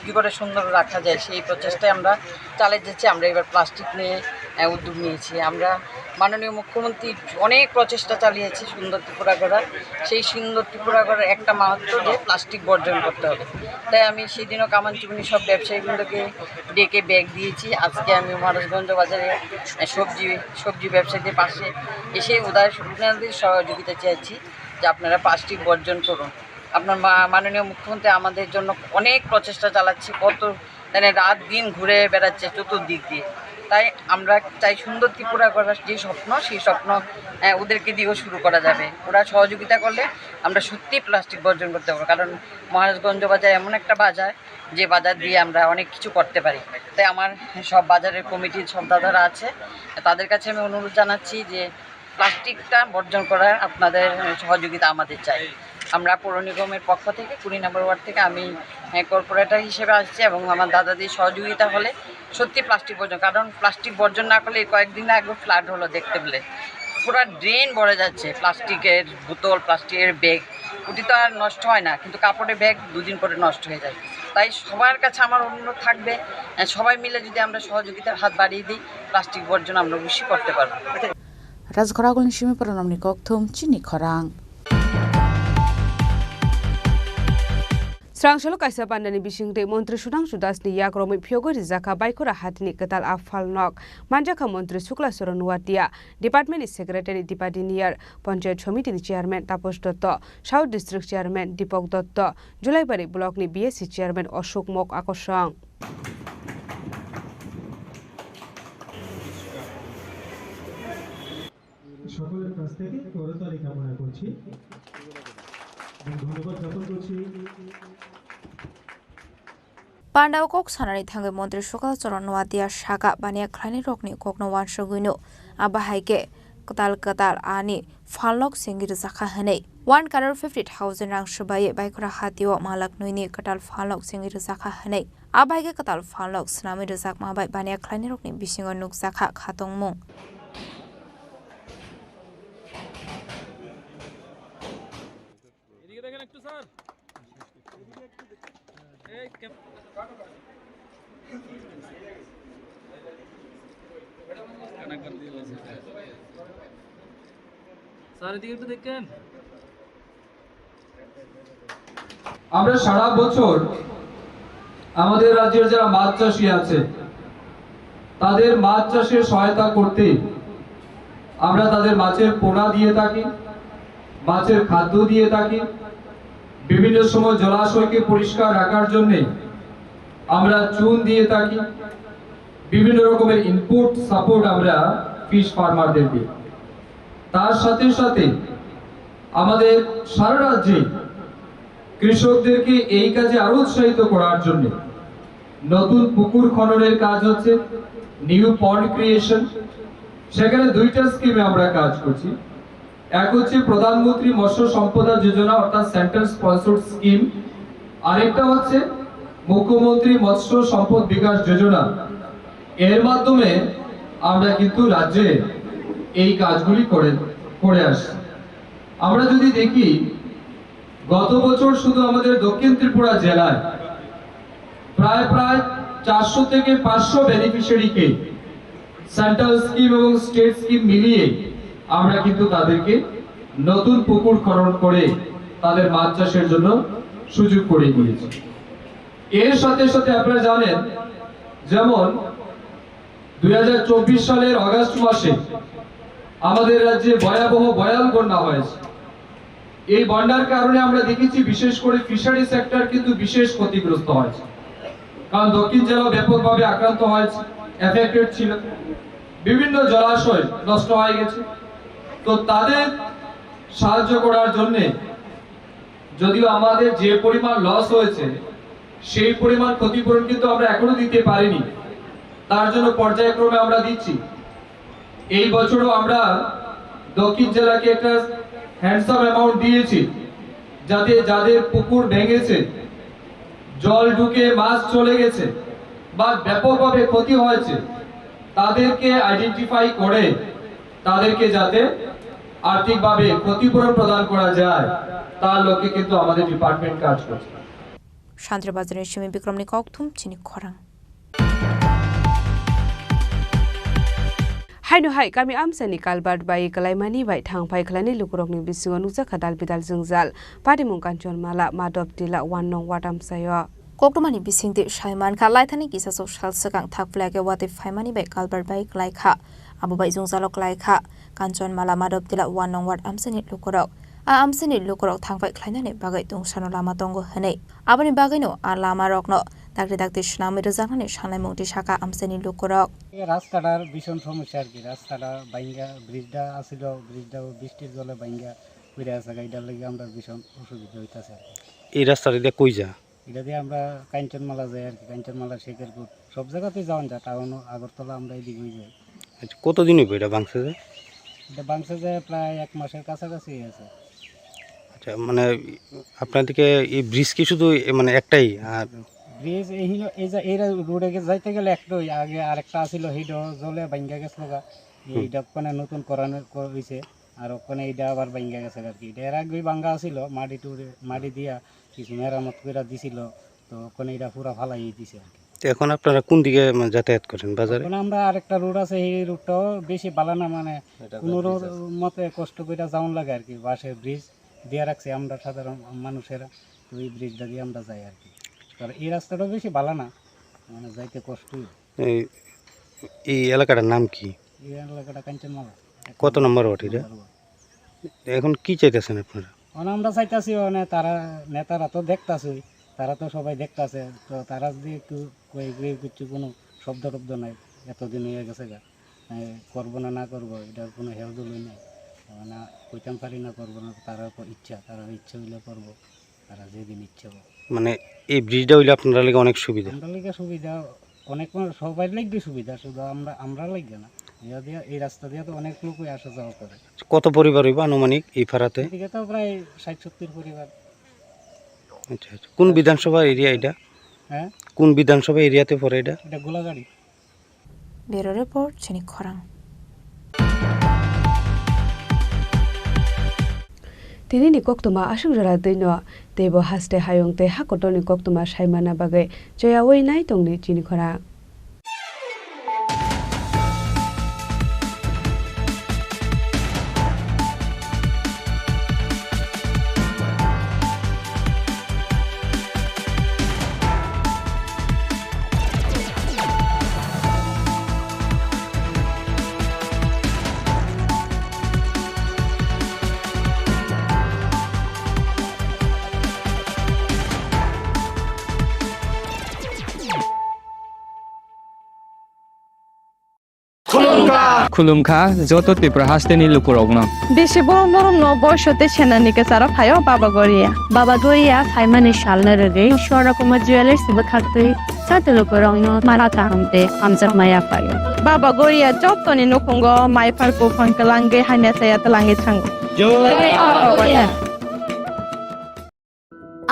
কী করে সুন্দর রাখা যায়, সেই প্রচেষ্টায় আমরা চালিয়ে যাচ্ছি। আমরা এবার প্লাস্টিক নিয়ে, আহ, উদ্যোগ নিয়েছি। আমরা মাননীয় মুখ্যমন্ত্রী অনেক প্রচেষ্টা চালিয়েছে সুন্দর ত্রিপুরা গড়ার। সেই সুন্দর ত্রিপুরা গড়ার একটা মাহাত্ম্য যে প্লাস্টিক বর্জন করতে হবে। তাই আমি সেদিনও কামানচুবনি সব ব্যবসায়ীবৃন্দকে ডেকে ব্যাগ দিয়েছি। আজকে আমি মহারাজগঞ্জ বাজারে, আহ, সবজি, সবজি ব্যবসায়ীদের পাশে এসে উদার, উনাদের সহযোগিতা চাইছি যে আপনারা প্লাস্টিক বর্জন করুন। আপনার মা-, মাননীয় মুখ্যমন্ত্রী আমাদের জন্য অনেক প্রচেষ্টা চালাচ্ছে, কত মানে রাত দিন ঘুরে বেড়াচ্ছে চতুর্দিক দিয়ে। তাই আমরা চাই সুন্দর ত্রিপুরা করার যে স্বপ্ন, সেই স্বপ্ন, আহ, ওদেরকে দিয়েও শুরু করা যাবে। ওরা সহযোগিতা করলে আমরা সত্যিই প্লাস্টিক বর্জন করতে পারবো, কারণ মহারাজগঞ্জ বাজার এমন একটা বাজার, যে বাজার দিয়ে আমরা অনেক কিছু করতে পারি। তাই আমার সব বাজারের কমিটির সব দাদারা আছে, তাদের কাছে আমি অনুরোধ জানাচ্ছি যে প্লাস্টিকটা বর্জন করার আপনাদের সহযোগিতা আমাদের চাই। আমরা পৌর নিগমের পক্ষ থেকে, কুড়ি নম্বর ওয়ার্ড থেকে আমি, হ্যাঁ, কর্পোরেটর হিসেবে আসছি এবং আমার দাদাদের সহযোগিতা হলে সত্যি প্লাস্টিক বর্জন, কারণ প্লাস্টিক বর্জন না করলে এই কয়েকদিন আগে ফ্লাড হলো, দেখতে পেলে পুরো ড্রেন ভরে যাচ্ছে প্লাস্টিকের বোতল, প্লাস্টিকের ব্যাগ। ওটি তো আর নষ্ট হয় না, কিন্তু কাপড়ের ব্যাগ দুদিন পরে নষ্ট হয়ে যায়। তাই সবার কাছে আমার অনুরোধ থাকবে, আহ, সবাই মিলে যদি আমরা সহযোগিতার হাত বাড়িয়ে দিই, প্লাস্টিক বর্জন আমরা অবশ্যই করতে পারবো। Rajkhoragulni simi pranamni kokthum chini khorang. Srangsalo kaisa bandani bisingtwi Montri Sudhangshu Dasni yakromwi phiyogwi rijakha Baikhora hatini kwtal a phalnok. Manjakha Montri Sukla Charan Noatia, Department ni Secretary Dipa Diniar, Panchayat Somiti ni Chairman Taposh Dotto, South District Chairman Deepak Dotto, Julaibari Block ni B S C Chairman Ashok Mok Akosong. সকলের কাছ থেকে করতালি কামনা করছি এবং ধন্যবাদ জ্ঞাপন করছি। Pandao kok sanani thangwi Montri Sukla Charan Noatia saka baniya khlainai rokni kokno uansugwino. Abo hai khe kwtal kwtal ani phalnok sengwi rwjakha hwnwi. One crore fifty thousand rang swbaiwi Baikhora hatio malak nwini kwtal phalnok sengwi rwjakha hwnwi. Abo hai khe kwtal phalnok swnamwi rwjakma bai baniya khlainai rokni bisingo nukjakha khatungmung. এদিকে দেখেন একটু স্যার। এই ক্যাম-, স্যার, এদিকে একটু দেখেন। আমরা সারা বছর আমাদের রাজ্যের যারা মাছ চাষি আছে, তাদের মাছ চাষে সহায়তা করতে আমরা তাদের মাছের পোনা দিয়ে থাকি, মাছের খাদ্য দিয়ে থাকি, বিভিন্ন সময় জলাশয়কে পরিষ্কার রাখার জন্যে আমরা চুন দিয়ে থাকি, বিভিন্ন রকমের ইনপুট সাপোর্ট আমরা ফিশ ফার্মারদের দিই। তার সাথে সাথে আমাদের সারা রাজ্যে কৃষকদেরকে এই কাজে আরো উৎসাহিত করার জন্য নতুন পুকুর খননের কাজ হচ্ছে, নিউ পন্ড ক্রিয়েশন। সেখানে দুইটা স্কিমে আমরা কাজ করছি। এক হচ্ছে প্রধানমন্ত্রী মৎস্য সম্পদা যোজনা, অর্থাৎ সেন্ট্রাল স্পন্সর্ড স্কিম। আরেকটা হচ্ছে মুখ্যমন্ত্রী মৎস্য সম্পদ বিকাশ যোজনা। এর মাধ্যমে আমরা কিন্তু রাজ্যে এই কাজগুলি করে, করে আসছি। আমরা যদি দেখি, গত বছর শুধু আমাদের দক্ষিণ ত্রিপুরা জেলায় প্রায়, প্রায় চারশো থেকে পাঁচশো বেনিফিশিয়ারিকে সেন্ট্রাল স্কিম এবং স্টেট স্কিম মিলিয়ে আমরা কিন্তু তাদেরকে নতুন পুকুর খনন করে তাদের মাছ চাষের জন্য সুযোগ করে দিয়েছি। এর সাথে সাথে আপনারা জানেন, যেমন দুই হাজার চব্বিশ সালের অগাস্ট মাসে আমাদের রাজ্যে ভয়াবহ ভয়াল বন্যা হয়েছে। এই বন্যার কারণে আমরা দেখেছি, বিশেষ করে ফিশারি সেক্টর কিন্তু বিশেষ ক্ষতিগ্রস্ত হয়েছে, কারণ দক্ষিণ জেলা ব্যাপকভাবে আক্রান্ত হয়েছে, এফেক্টেড ছিল, বিভিন্ন জলাশয় নষ্ট হয়ে গেছে। তো তাদের সাহায্য করার জন্যে যদিও আমাদের যে পরিমাণ লস হয়েছে, সেই পরিমাণ ক্ষতিপূরণ কিন্তু আমরা এখনো দিতে পারিনি। তার জন্য পর্যায়ক্রমে আমরা দিচ্ছি। এই বছরও আমরা দক্ষিণ জেলাকে একটা হ্যান্ডসাম অ্যামাউন্ট দিয়েছি, যাতে যাদের পুকুর ভেঙেছে, জল ঢুকে মাছ চলে গেছে বা ব্যাপকভাবে ক্ষতি হয়েছে, তাদেরকে আইডেন্টিফাই করে তাদেরকে যাতে আর্থিকভাবে ক্ষতিপূরণ প্রদান করা যায়, তার লক্ষ্যে কিন্তু আমাদের ডিপার্টমেন্ট কাজ করছে। Shantribazarni simi Bikramni kokthum chini khorang. Haino hai kami amchaini culvert bai kwlaimani bai thangphai khlainai lukurokni bisingo nukjakha dal bidal jwngjal. Patimung Kanchanmala, Madhop Tila, one nong ward amchaio. Koktwmani bisingtwi sai mankha, laithani kisasok sal swkang thakphlai khe watwi phaimani bai culvert bai kwlaikha. Abo bai jwngjalo kwlaikha Kanchanmala, Madhop Tila, one nong ward amchaini lukurok. A amchaini lukurok thangphai khlainani bagwi tungsano lama tongo hwnwi. Aboni bagwino a lamarokno dakti dakti swnamwi rwjaknani sanaimung twi sakha amchaini lukurok. এই রাস্তাটার ভীষণ সমস্যা আর কি। রাস্তাটা ভাঙ্গা, ব্রিজটা আছিল, ব্রিজটাও বৃষ্টির জলে ভাঙ্গা পড়ে আছে, এটার লাগি আমরা ভীষণ অসুবিধা হইতাছে আর কি। এই রাস্তাটা দিয়ে কই যা? এটা দিয়ে আমরা কাঞ্চনমালা যাই আর কি, কাঞ্চনমালা, শেখেরপুর, সব জায়গাতেই যাওয়া যায়, টাউন, আগরতলা আমরা এদিকেই যাই। আচ্ছা, কতদিন হইবে এটা ভাঙছে যে? এটা ভাঙছে যে প্রায় এক মাসের কাছাকাছি হয়েছে। আচ্ছা, মানে আপনাদেরকে এই ব্রিজ কি শুধু এ, মানে একটাই? আর ব্রিজ এই হলো, এই যে এই রোডে গে-, যাইতে গেলে একটাই, আগে আরেকটা আছিল, হিডো জলে ভাঙ্গা গেছিল গা, হুম। এইটা ওখানে নতুন করানো ক-, হয়েছে, আর ওখানে এটা আবার ভাঙ্গা গেছে আর কি। এটা এর আগে ভাঙ্গা আছিল, মাটি টুড়ে, মাটি দিয়া কিছু মেরামত করে দিছিল, তো ওখানে এটা পুরা ফালাই দিছে আর কি। তো এখন আপনারা কোন দিকে, মানে, যাতায়াত করেন বাজারে? এখন আমরা আরেকটা রোড আছে, এই রোডটাও বেশি ভালো না, মানে, এটা কোনো ব্রিজ রো-, আছে। মতে কষ্ট করে যাওয়ান লাগে আর কি। বাঁশের ব্রিজ দিয়ে রাখছে আমরা সাধারণ মানুষেরা, তো এই ব্রিজটা দিয়ে আমরা যাই আর কি। আর এই রাস্তাটাও বেশি ভালো না, মানে, যাইতে কষ্টই। এই, এই এলাকাটার নাম কি? এই এলাকাটা কাঞ্চনমালা। কত নম্বর ওয়ার্ড এটা? নম্বর ওয়ার্ড। এখন কি চাইতেছেন আপনারা? মানে আমরা চাইতাছি, মানে তারা, নেতারা তো দেখতাছে, তারা তো সবাই দেখতাছে, তো তারা যদি একটু কয়ে কয়ে কিছু কোনো শব্দ টব্দ নাই, এতদিন হয়ে গেছে গা, এ, করবো না, না করবো, এটার কোনো হেলদোলই নাই। মানে কইতাম পারি না করবো না, তারা তো ইচ্ছা, তারা ইচ্ছা হইলে করবো, তারা যেদিন ইচ্ছা হবে। মানে এই ব্রিজটা হইলে আপনারা লাগে অনেক সুবিধা? আমরা লাগে সুবিধা, অনেক মানুষ, সবাই লাগে সুবিধা, শুধু আমরা, আমরা লাগে না। ইয়া দিয়া, এই রাস্তা দিয়ে তো অনেক লোকই আসা যাওয়া করে। কত পরিবার হইব আনুমানিক এই পাড়াতে? এদিকে তো প্রায় ষাট সত্তর পরিবার। আচ্ছা, আচ্ছা। কোন বিধানসভা এরিয়া এটা? হ্যাঁ? কোন বিধানসভা এরিয়াতে পড়ে এটা? এটা গোলাগাড়ি। Bureau Report, chini khorang. Tini ni koktwma aswk jora twi no, teibo haste hayung tei ha kotor ni koktwma sai manna bagwi choyaui nai tongdi chini khorang. Khulumkha. Khulumkha joto Tripura hasteni lukurokno. Bisi borom borom no boiso tei senani kwcharo phaio Baba Goria. Baba Goria phaimani salno rwgwi Swarna Kumar Jewellers bwkhaktwi joto lukurokno mala kaham tei hamjakma yaphaio. Baba Goria jotoni nukhungo maiphar buphang kwlangwi hamya saya twlangwi thango. Jai Baba Goria.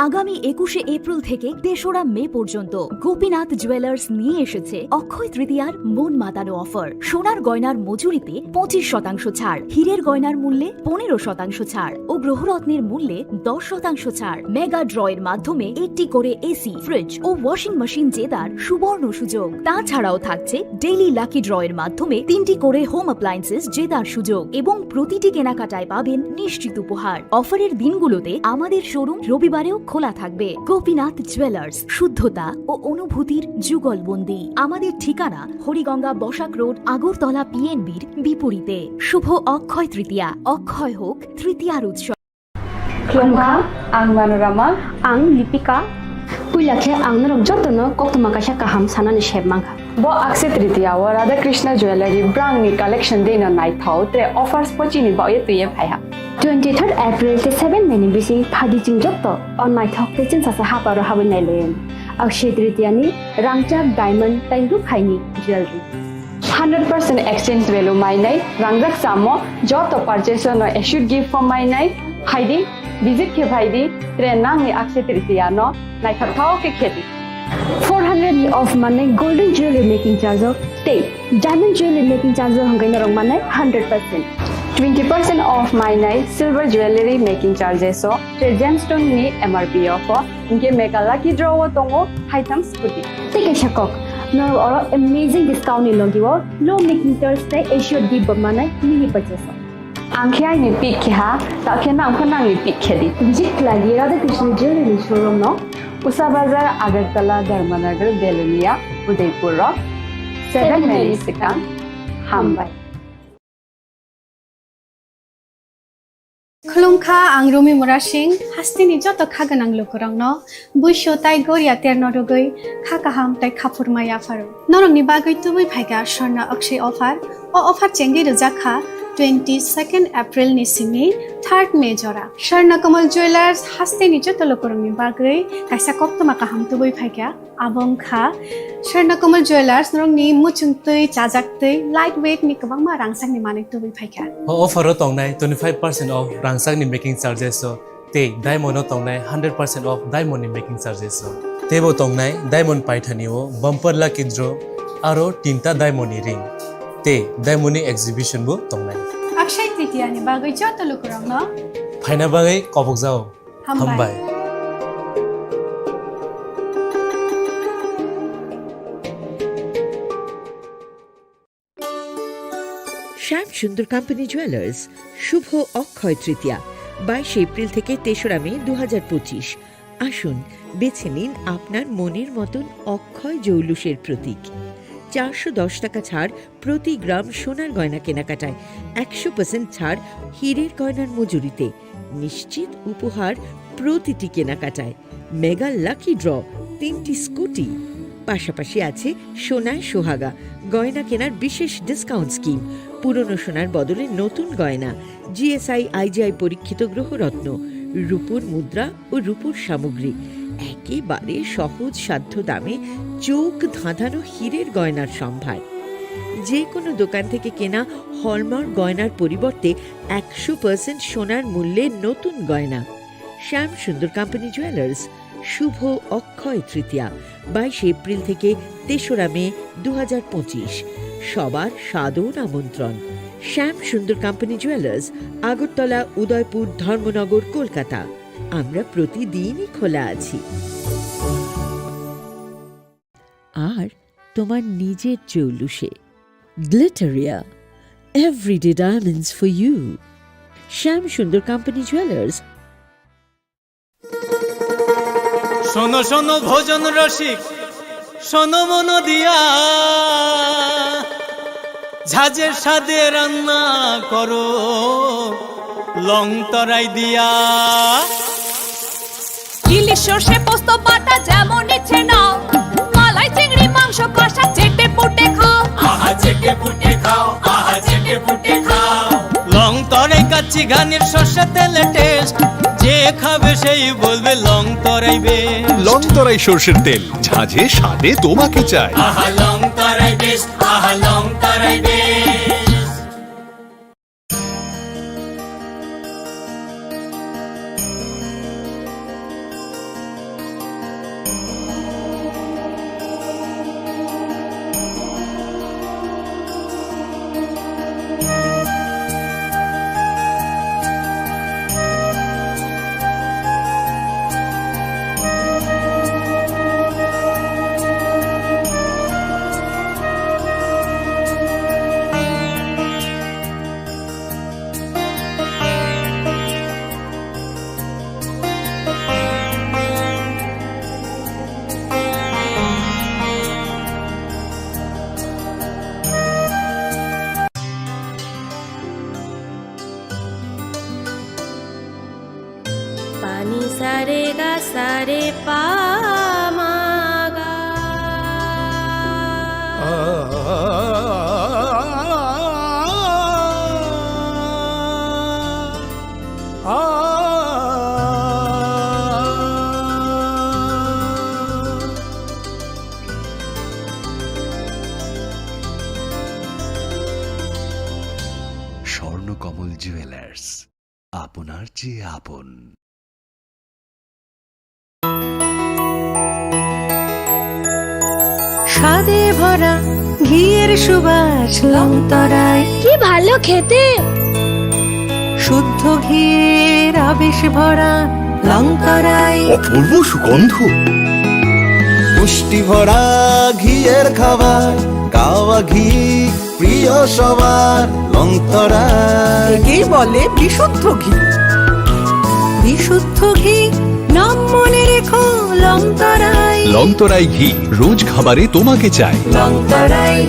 আগামী একুশে এপ্রিল থেকে তেসরা মে পর্যন্ত গোপীনাথ জুয়েলার্স নিয়ে এসেছে অক্ষয় তৃতীয়ার মন মাতানো অফার। সোনার গয়নার মজুরিতে পঁচিশ শতাংশ ছাড়, হীরের গয়নার মূল্যে পনেরো শতাংশ ছাড় ও গ্রহরত্নের মূল্যে দশ শতাংশ ছাড়। মেগা ড্রয়ের মাধ্যমে একটি করে এসি, ফ্রিজ ও ওয়াশিং মেশিন জেতার সুবর্ণ সুযোগ। তাছাড়াও থাকছে ডেইলি লাকি ড্রয়ের মাধ্যমে তিনটি করে হোম অ্যাপ্লায়েন্সেস জেতার সুযোগ এবং প্রতিটি কেনাকাটায় পাবেন নিশ্চিত উপহার। অফারের দিনগুলোতে আমাদের শোরুম রবিবারেও খোলা থাকবে। গোপীনাথ জুয়েলার্স, শুদ্ধতা ও অনুভূতির যুগলবন্দি। আমাদের ঠিকানা হরিগঙ্গা বসাক রোড, আগরতলা পিএনবির বিপরীতে। শুভ অক্ষয় তৃতীয়া, অক্ষয় হোক তৃতীয়ার উৎসব। Khulumkha, ang Manorama. Ang Lipika. Puila khe ang norok jotono koktwma kaisa kaham sanani sep mankha. Bo Akshaya Tritiya o Radha Krishna Jewellery brangni collection deino naithok tre offers pochini baoye twiye phaiha. Twenty-third April tei seven May ni bising phadi chwng joto o naithok tei chwngsacha haparo habwi nailaiyani. Akshaya Tritiya ni rangchak diamond tei rukhaini jewellery. Hundred percent exchange value mainai rangjak chamo joto purchase no assured gift form mainai phaidi, visit khe phaidi, tre nangni Akshaya Tritiya no naithokthok khe khedi. Four hundred ni off manai golden jewelry making charge o tei diamond jewelry making charge o hwnkhai norok manai hundred percent. Twenty percent off mainai silver jewelry making charges o tre gemstone ni M R P o pho. Hinkhe mega lucky draw o tongo haitham scooty. Tei kaisa kok, norok oro amazing discount ni logi o low making charge tei assured gift bo manai mini purchase o. Ang khe aini pick khe ha, ta khe nang pho nangni pick khe di. Visit khlai di Radha Krishna Jewelry ni showroom no. Usa Bazar, Agartala, Dharmanagar, Belonia, Udaipur o seven May ni swkang. Hambai. Khulumkha, ang Rumi Murasing, hasteni joto kha gwnang lukurokno buisu tai goria terno rwgwi kha kaham tai khaphurma yapharo. Norokni bagwi tubui phaikha Swarna Akshaya offer. O offer chengwi rwjakha twenty-second April ni simi third May jora. Swarna Kamal Jewellers hasteni joto lukurokni bagwi kaisa koktwma kaham tubui phaikha. Abo wngkha Swarna Kamal Jewellers, norokni muchung twi, chajak twi, light weight ni kwbangma rangchakni manwi tubui phaikha. O offer o tongnai twenty-five percent off rangchakni making charges o tei diamond o tongnai hundred percent off diamond ni making charges o. Teibo tongnai diamond paithani o bumper lucky draw aro tinta diamond ni ring tei diamond ni exhibition bo tongnai. Akshaya Tritiya ni bagwi joto lukurokno phaina bagwi kobokjao. Hambai. Hambai. শ্যাম Sundar company jewellers, শুভ অক্ষয় তৃতীয়া, বাইশে এপ্রিল থেকে তেসরা মে দু হাজার পঁচিশ। আসুন, বেছে নিন আপনার মনের মতন অক্ষয় জৌলুসের প্রতীক। চারশো দশ টাকা ছাড় প্রতি গ্রাম সোনার গয়না কেনাকাটায়, একশো পার্সেন্ট ছাড় হীরের গয়নার মজুরিতে, নিশ্চিত উপহার প্রতিটি কেনাকাটায়, মেগা লাকি ড্র, তিনটি স্কুটি, পাশাপাশি আছে সোনায় সোহাগা, গয়না কেনার বিশেষ ডিসকাউন্ট স্কিম, পুরনো সোনার বদলে নতুন গয়না, জিএসআই আইজিআই পরীক্ষিত গ্রহরত্ন, রূপোর মুদ্রা ও রূপোর সামগ্রী, একেবারে সহজ সাধ্য দামে চোখ ধাঁধানো হীরের গয়নার সম্ভার। যে কোনো দোকান থেকে কেনা হলমার্ক গয়নার পরিবর্তে একশো পার্সেন্ট সোনার মূল্যে নতুন গয়না। শ্যাম সুন্দর কোম্পানি জুয়েলার্স, শুভ অক্ষয় তৃতীয়া, বাইশে এপ্রিল থেকে তেসরা মে দু হাজার পঁচিশ। সবার সাদর আমন্ত্রণ। শ্যাম সুন্দর কোম্পানি জুয়েলার্স, আগরতলা, উদয়পুর, ধর্মনগর, কলকাতা। আমরা প্রতিদিনই খোলা আছি। আর তোমার নিজের চৌলুসে। Glitteria, everyday diamonds for you. Shyam Sundar company jewellers. শোনো শোনো ভোজন রসিক, শোনো মন দিয়া, ঝাঁঝের স্বাদে রান্না করো লং তরাই দিয়া। ইলিশ সর্ষে পোস্ত বাটা যেমন ইচ্ছে নাও, মালাই চিংড়ি মাংস কষা চেটে পুটে খাও। আহা চেটে পুটে খাও, আহা চেটে পুটে খাও। লং তরাই কাচ্চি ঘানির সর্ষে তেলে টেস্ট, যে খাবে সেই বলবে লং তরাই বেশ। লং তরাই সর্ষের তেল, ঝাঁঝে স্বাদে তোমাকে চাই। আহা লং তরাই বেশ, আহা লং তরাই বেশ। Sare pa ma ga. Swarnakamal jewellers, আপনার চেয়ে আপন। স্বাদে ভরা ঘিয়ের সুবাস লংতরাই। কি ভালো খেতে। শুদ্ধ ঘিয়ের আবেশ ভরা লংতরাই। অপূর্ব সুগন্ধ। পুষ্টি ভরা ঘিয়ের খাবার, কাওয়া ঘি প্রিয় সবার, লংতরাই। একেই বলে বিশুদ্ধ ঘি। বিশুদ্ধ ঘি, নাম মনে রেখো, লংতরাই। লংতরাই ঘি, রোজ খাবারে তোমাকে চাই। লংতরাই,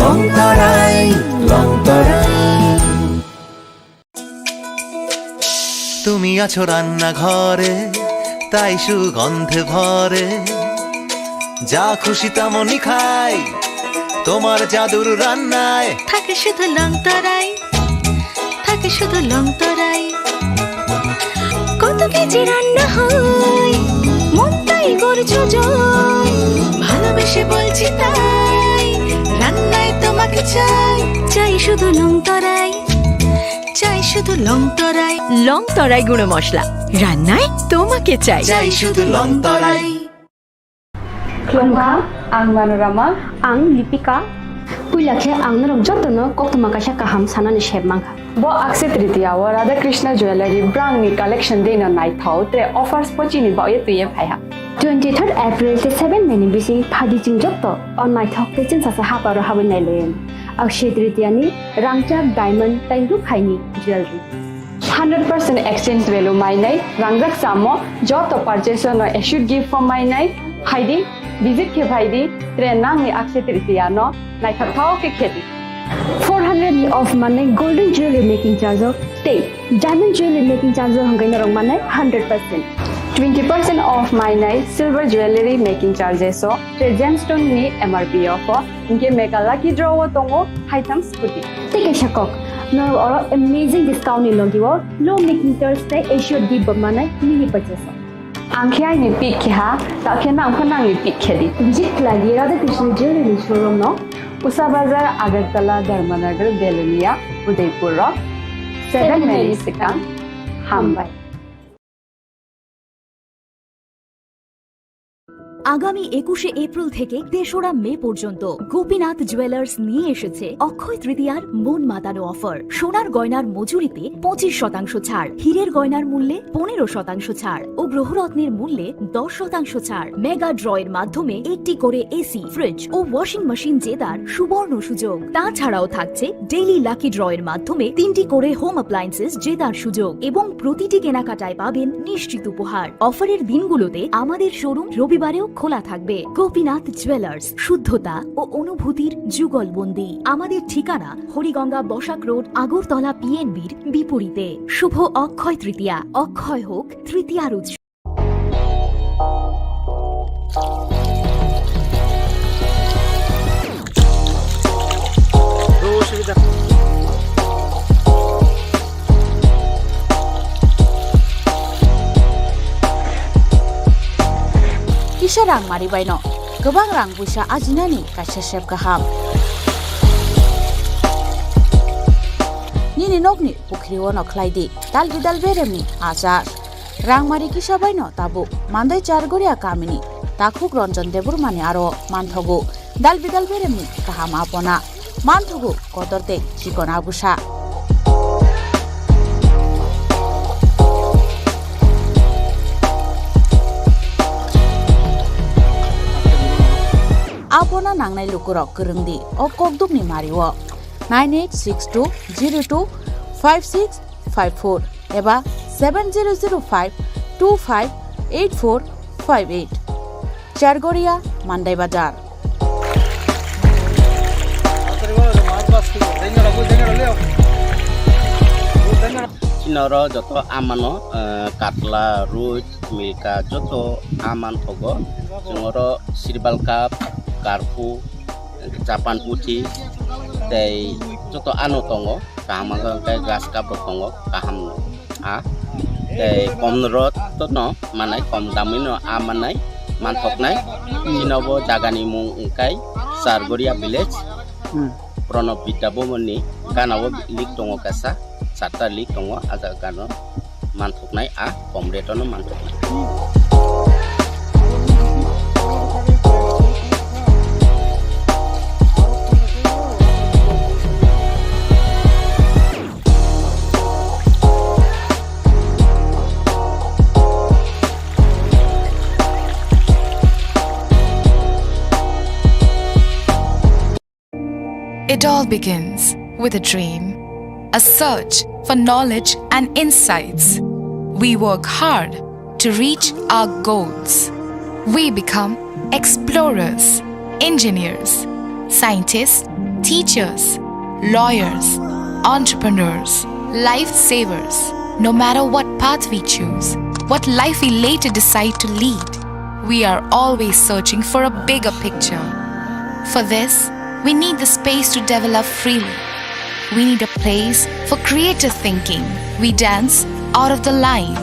লংতরাই, লংতরাই। তুমি আছো রান্নাঘরে, তাই সুগন্ধে ভরে। যা খুশি তেমনই খাই, তোমার জাদুর রান্নায়। থাকে শুধু লংতরাই, থাকে শুধু লংতরাই। কত কেজি রান্না হয়, মন তাই করছো জয়। ভালোবেসে বলছি তাই, রান্নায় তোমাকে চাই, চাই শুধু লংতরাই। চাই শুধু লংতরাই। লংতরাই গুঁড়ো মশলা, রান্নায় তোমাকে চাই। চাই শুধু লংতরাই। Khulumkha, ang Manorama. Ang Lipika. Puila khe ang norok jotono koktwma kaisa kaham sanani sep mankha. Bo Akshaya Tritiya o Radha Krishna Jewellery brangni collection deno naithok tre offers pochini baoye twiye phaiha. Twenty third April tei seven May ni bising phadi chwng joto o naithok tei chwngsasa haparo habwi nailayan. Akshaya Tritiya ni rangchak diamond tei rukhaini jewelry. Hundred percent exchange value mainai, rangjak chamo, joto purchase no assured gift form mainai, phaidi, visit khe phaidi, tre nangni Akshaya Tritiya no naithok thao khe khedi. Four hundred ni off manai golden jewelry making charge o tei diamond jewelry making charge o hwnkhai norok manai hundred percent. Twenty percent off mainai silver jewelry making charges o tre gemstone ni M R P o pho. Hinkhe mega lucky draw o tongo haitham scooty. Tei kaisa kok, norok oro amazing discount ni logi o low making charge tei assured gift bo manai mini purchase o. Ang khe aini pick khe ha, ta khe nang pho nangni pick khe di. Visit khlai di Radha Krishna Jewelry ni showroom no, Usa Bazar, Agartala, Dharmanagar, Belonia, Udaipur o seven May ni swkang. Hambai. আগামী একুশে এপ্রিল থেকে তেসরা মে পর্যন্ত গোপীনাথ জুয়েলার্স নিয়ে এসেছে অক্ষয় তৃতীয়ার মন মাতানো অফার। সোনার গয়নার মজুরিতে পঁচিশ শতাংশ ছাড়, হীরের গয়নার মূল্যে পনেরো শতাংশ ছাড় ও গ্রহরত্নের মূল্যে দশ শতাংশ ছাড়। মেগা ড্রয়ের মাধ্যমে একটি করে এসি, ফ্রিজ ও ওয়াশিং মেশিন জেতার সুবর্ণ সুযোগ। তাছাড়াও থাকছে ডেইলি লাকি ড্রয়ের মাধ্যমে তিনটি করে হোম অ্যাপ্লায়েন্সেস জেতার সুযোগ এবং প্রতিটি কেনাকাটায় পাবেন নিশ্চিত উপহার। অফারের দিনগুলোতে আমাদের শোরুম রবিবারেও খোলা থাকবে। গোপীনাথ জুয়েলার্স, শুদ্ধতা ও অনুভূতির যুগলবন্দি। আমাদের ঠিকানা হরিগঙ্গা বসাক রোড, আগরতলা পিএনবির বিপরীতে। শুভ অক্ষয় তৃতীয়া, অক্ষয় হোক তৃতীয়ার উৎসব। Kisa rang mari baino kwbang rang puisa ajinani kaisa sep kaham. Nini nokni pukhri o no khlai di dal bidal beremni achar. Rangmari kisa baino tabuk Mandai Chargoria kamini takhuk Ranjan Debbarmani aro manthogo dal bidal beremni kaham apona, manthogo kotor tei chikon agusa. Apona nangnai lukurok kwrwng di o kokdukni mario nine eight six two zero two five six five four eba seven zero zero five two five eight four five eight. Chargoria, Mandai Bazar. Noro joto amano, eh, katla, ruit, milka joto aman thogo. Chwng oro sirbal cup, karphu, japan puthi, tei joto ano tongo. Kaham wngkha hwnkhe grass cup rok tongo, kaham no. A, tei kom rot no manai, kom damwi no a manai, manthoknai. Chini bo jagani mung wngkha Chargoria village. Hmm. Pranab Vidya Bhavan ni gana o lake tongo kaisa, charta lake tongo, a jaga gana o manthoknai, a kom rate o no manthoknai. It all begins with a dream, a search for knowledge and insights. We work hard to reach our goals. We become explorers, engineers, scientists, teachers, lawyers, entrepreneurs, lifesavers. No matter what path we choose, what life we later decide to lead, we are always searching for a bigger picture. For this, we need the space to develop freely. We need a place for creative thinking. We dance out of the line,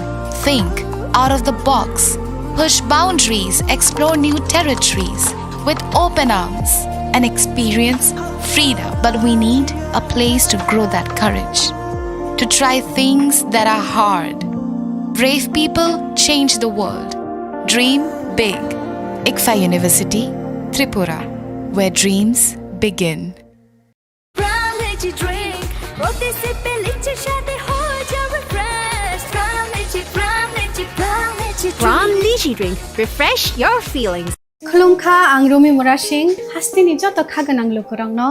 think out of the box, push boundaries, explore new territories with open arms, and experience freedom. But we need a place to grow that courage, to try things that are hard. Brave people change the world. Dream big. ICFAI University, Tripura, where dreams begin. Pran Lychee drink, প্রতি সিপে লিচি স্বাদে হয়ে যাও refresh। Pran Lychee, Pran Lychee, Pran Lychee drink। Pran Lychee drink, refresh your feelings। Khulumkha, ang Rumi Murasing, hasteni joto kha gwnang lukurokno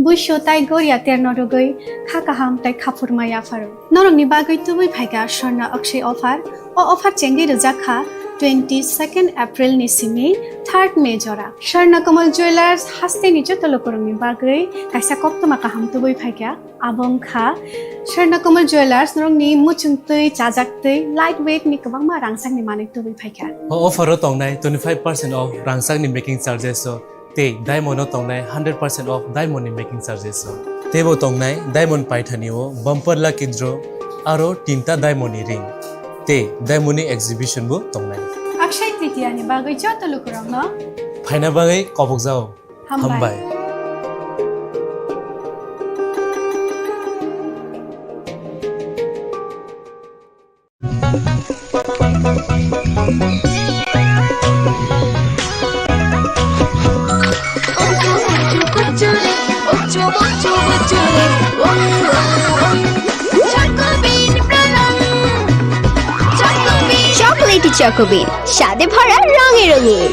buisu tai goria terno rwgwi kha kaham tai khaphurma yapharo. Norokni bagwi tubui phaikha Swarna Akshay offer. O offer chengwi rwjak kha twenty-second April ni simi third May jora. Swarna Kamal Jewellers hasteni joto lukurokni bagwi kaisa koktwma kaham tubui phaikha. Abo wngkha Swarna Kamal Jewellers, norokni muchungtwi, chajaktwi, light weight ni kwbangma rangchakni manwi tubui phaikha. O offer o tongnai twenty-five percent off rangchakni making charges o, tei diamond o tongnai hundred percent off diamond ni making charges o. Teibo tongnai diamond paithani o bumper lucky draw, aro tinta diamond ni ring, tei diamond ni exhibition bo tongnai. Akshay Tritiya ni bagwi joto lukurokno phaina bagwi kobokjao. Hambai. Hambai. Chocolatey Choco Bean, স্বাদে ভরা, রঙে রঙিন।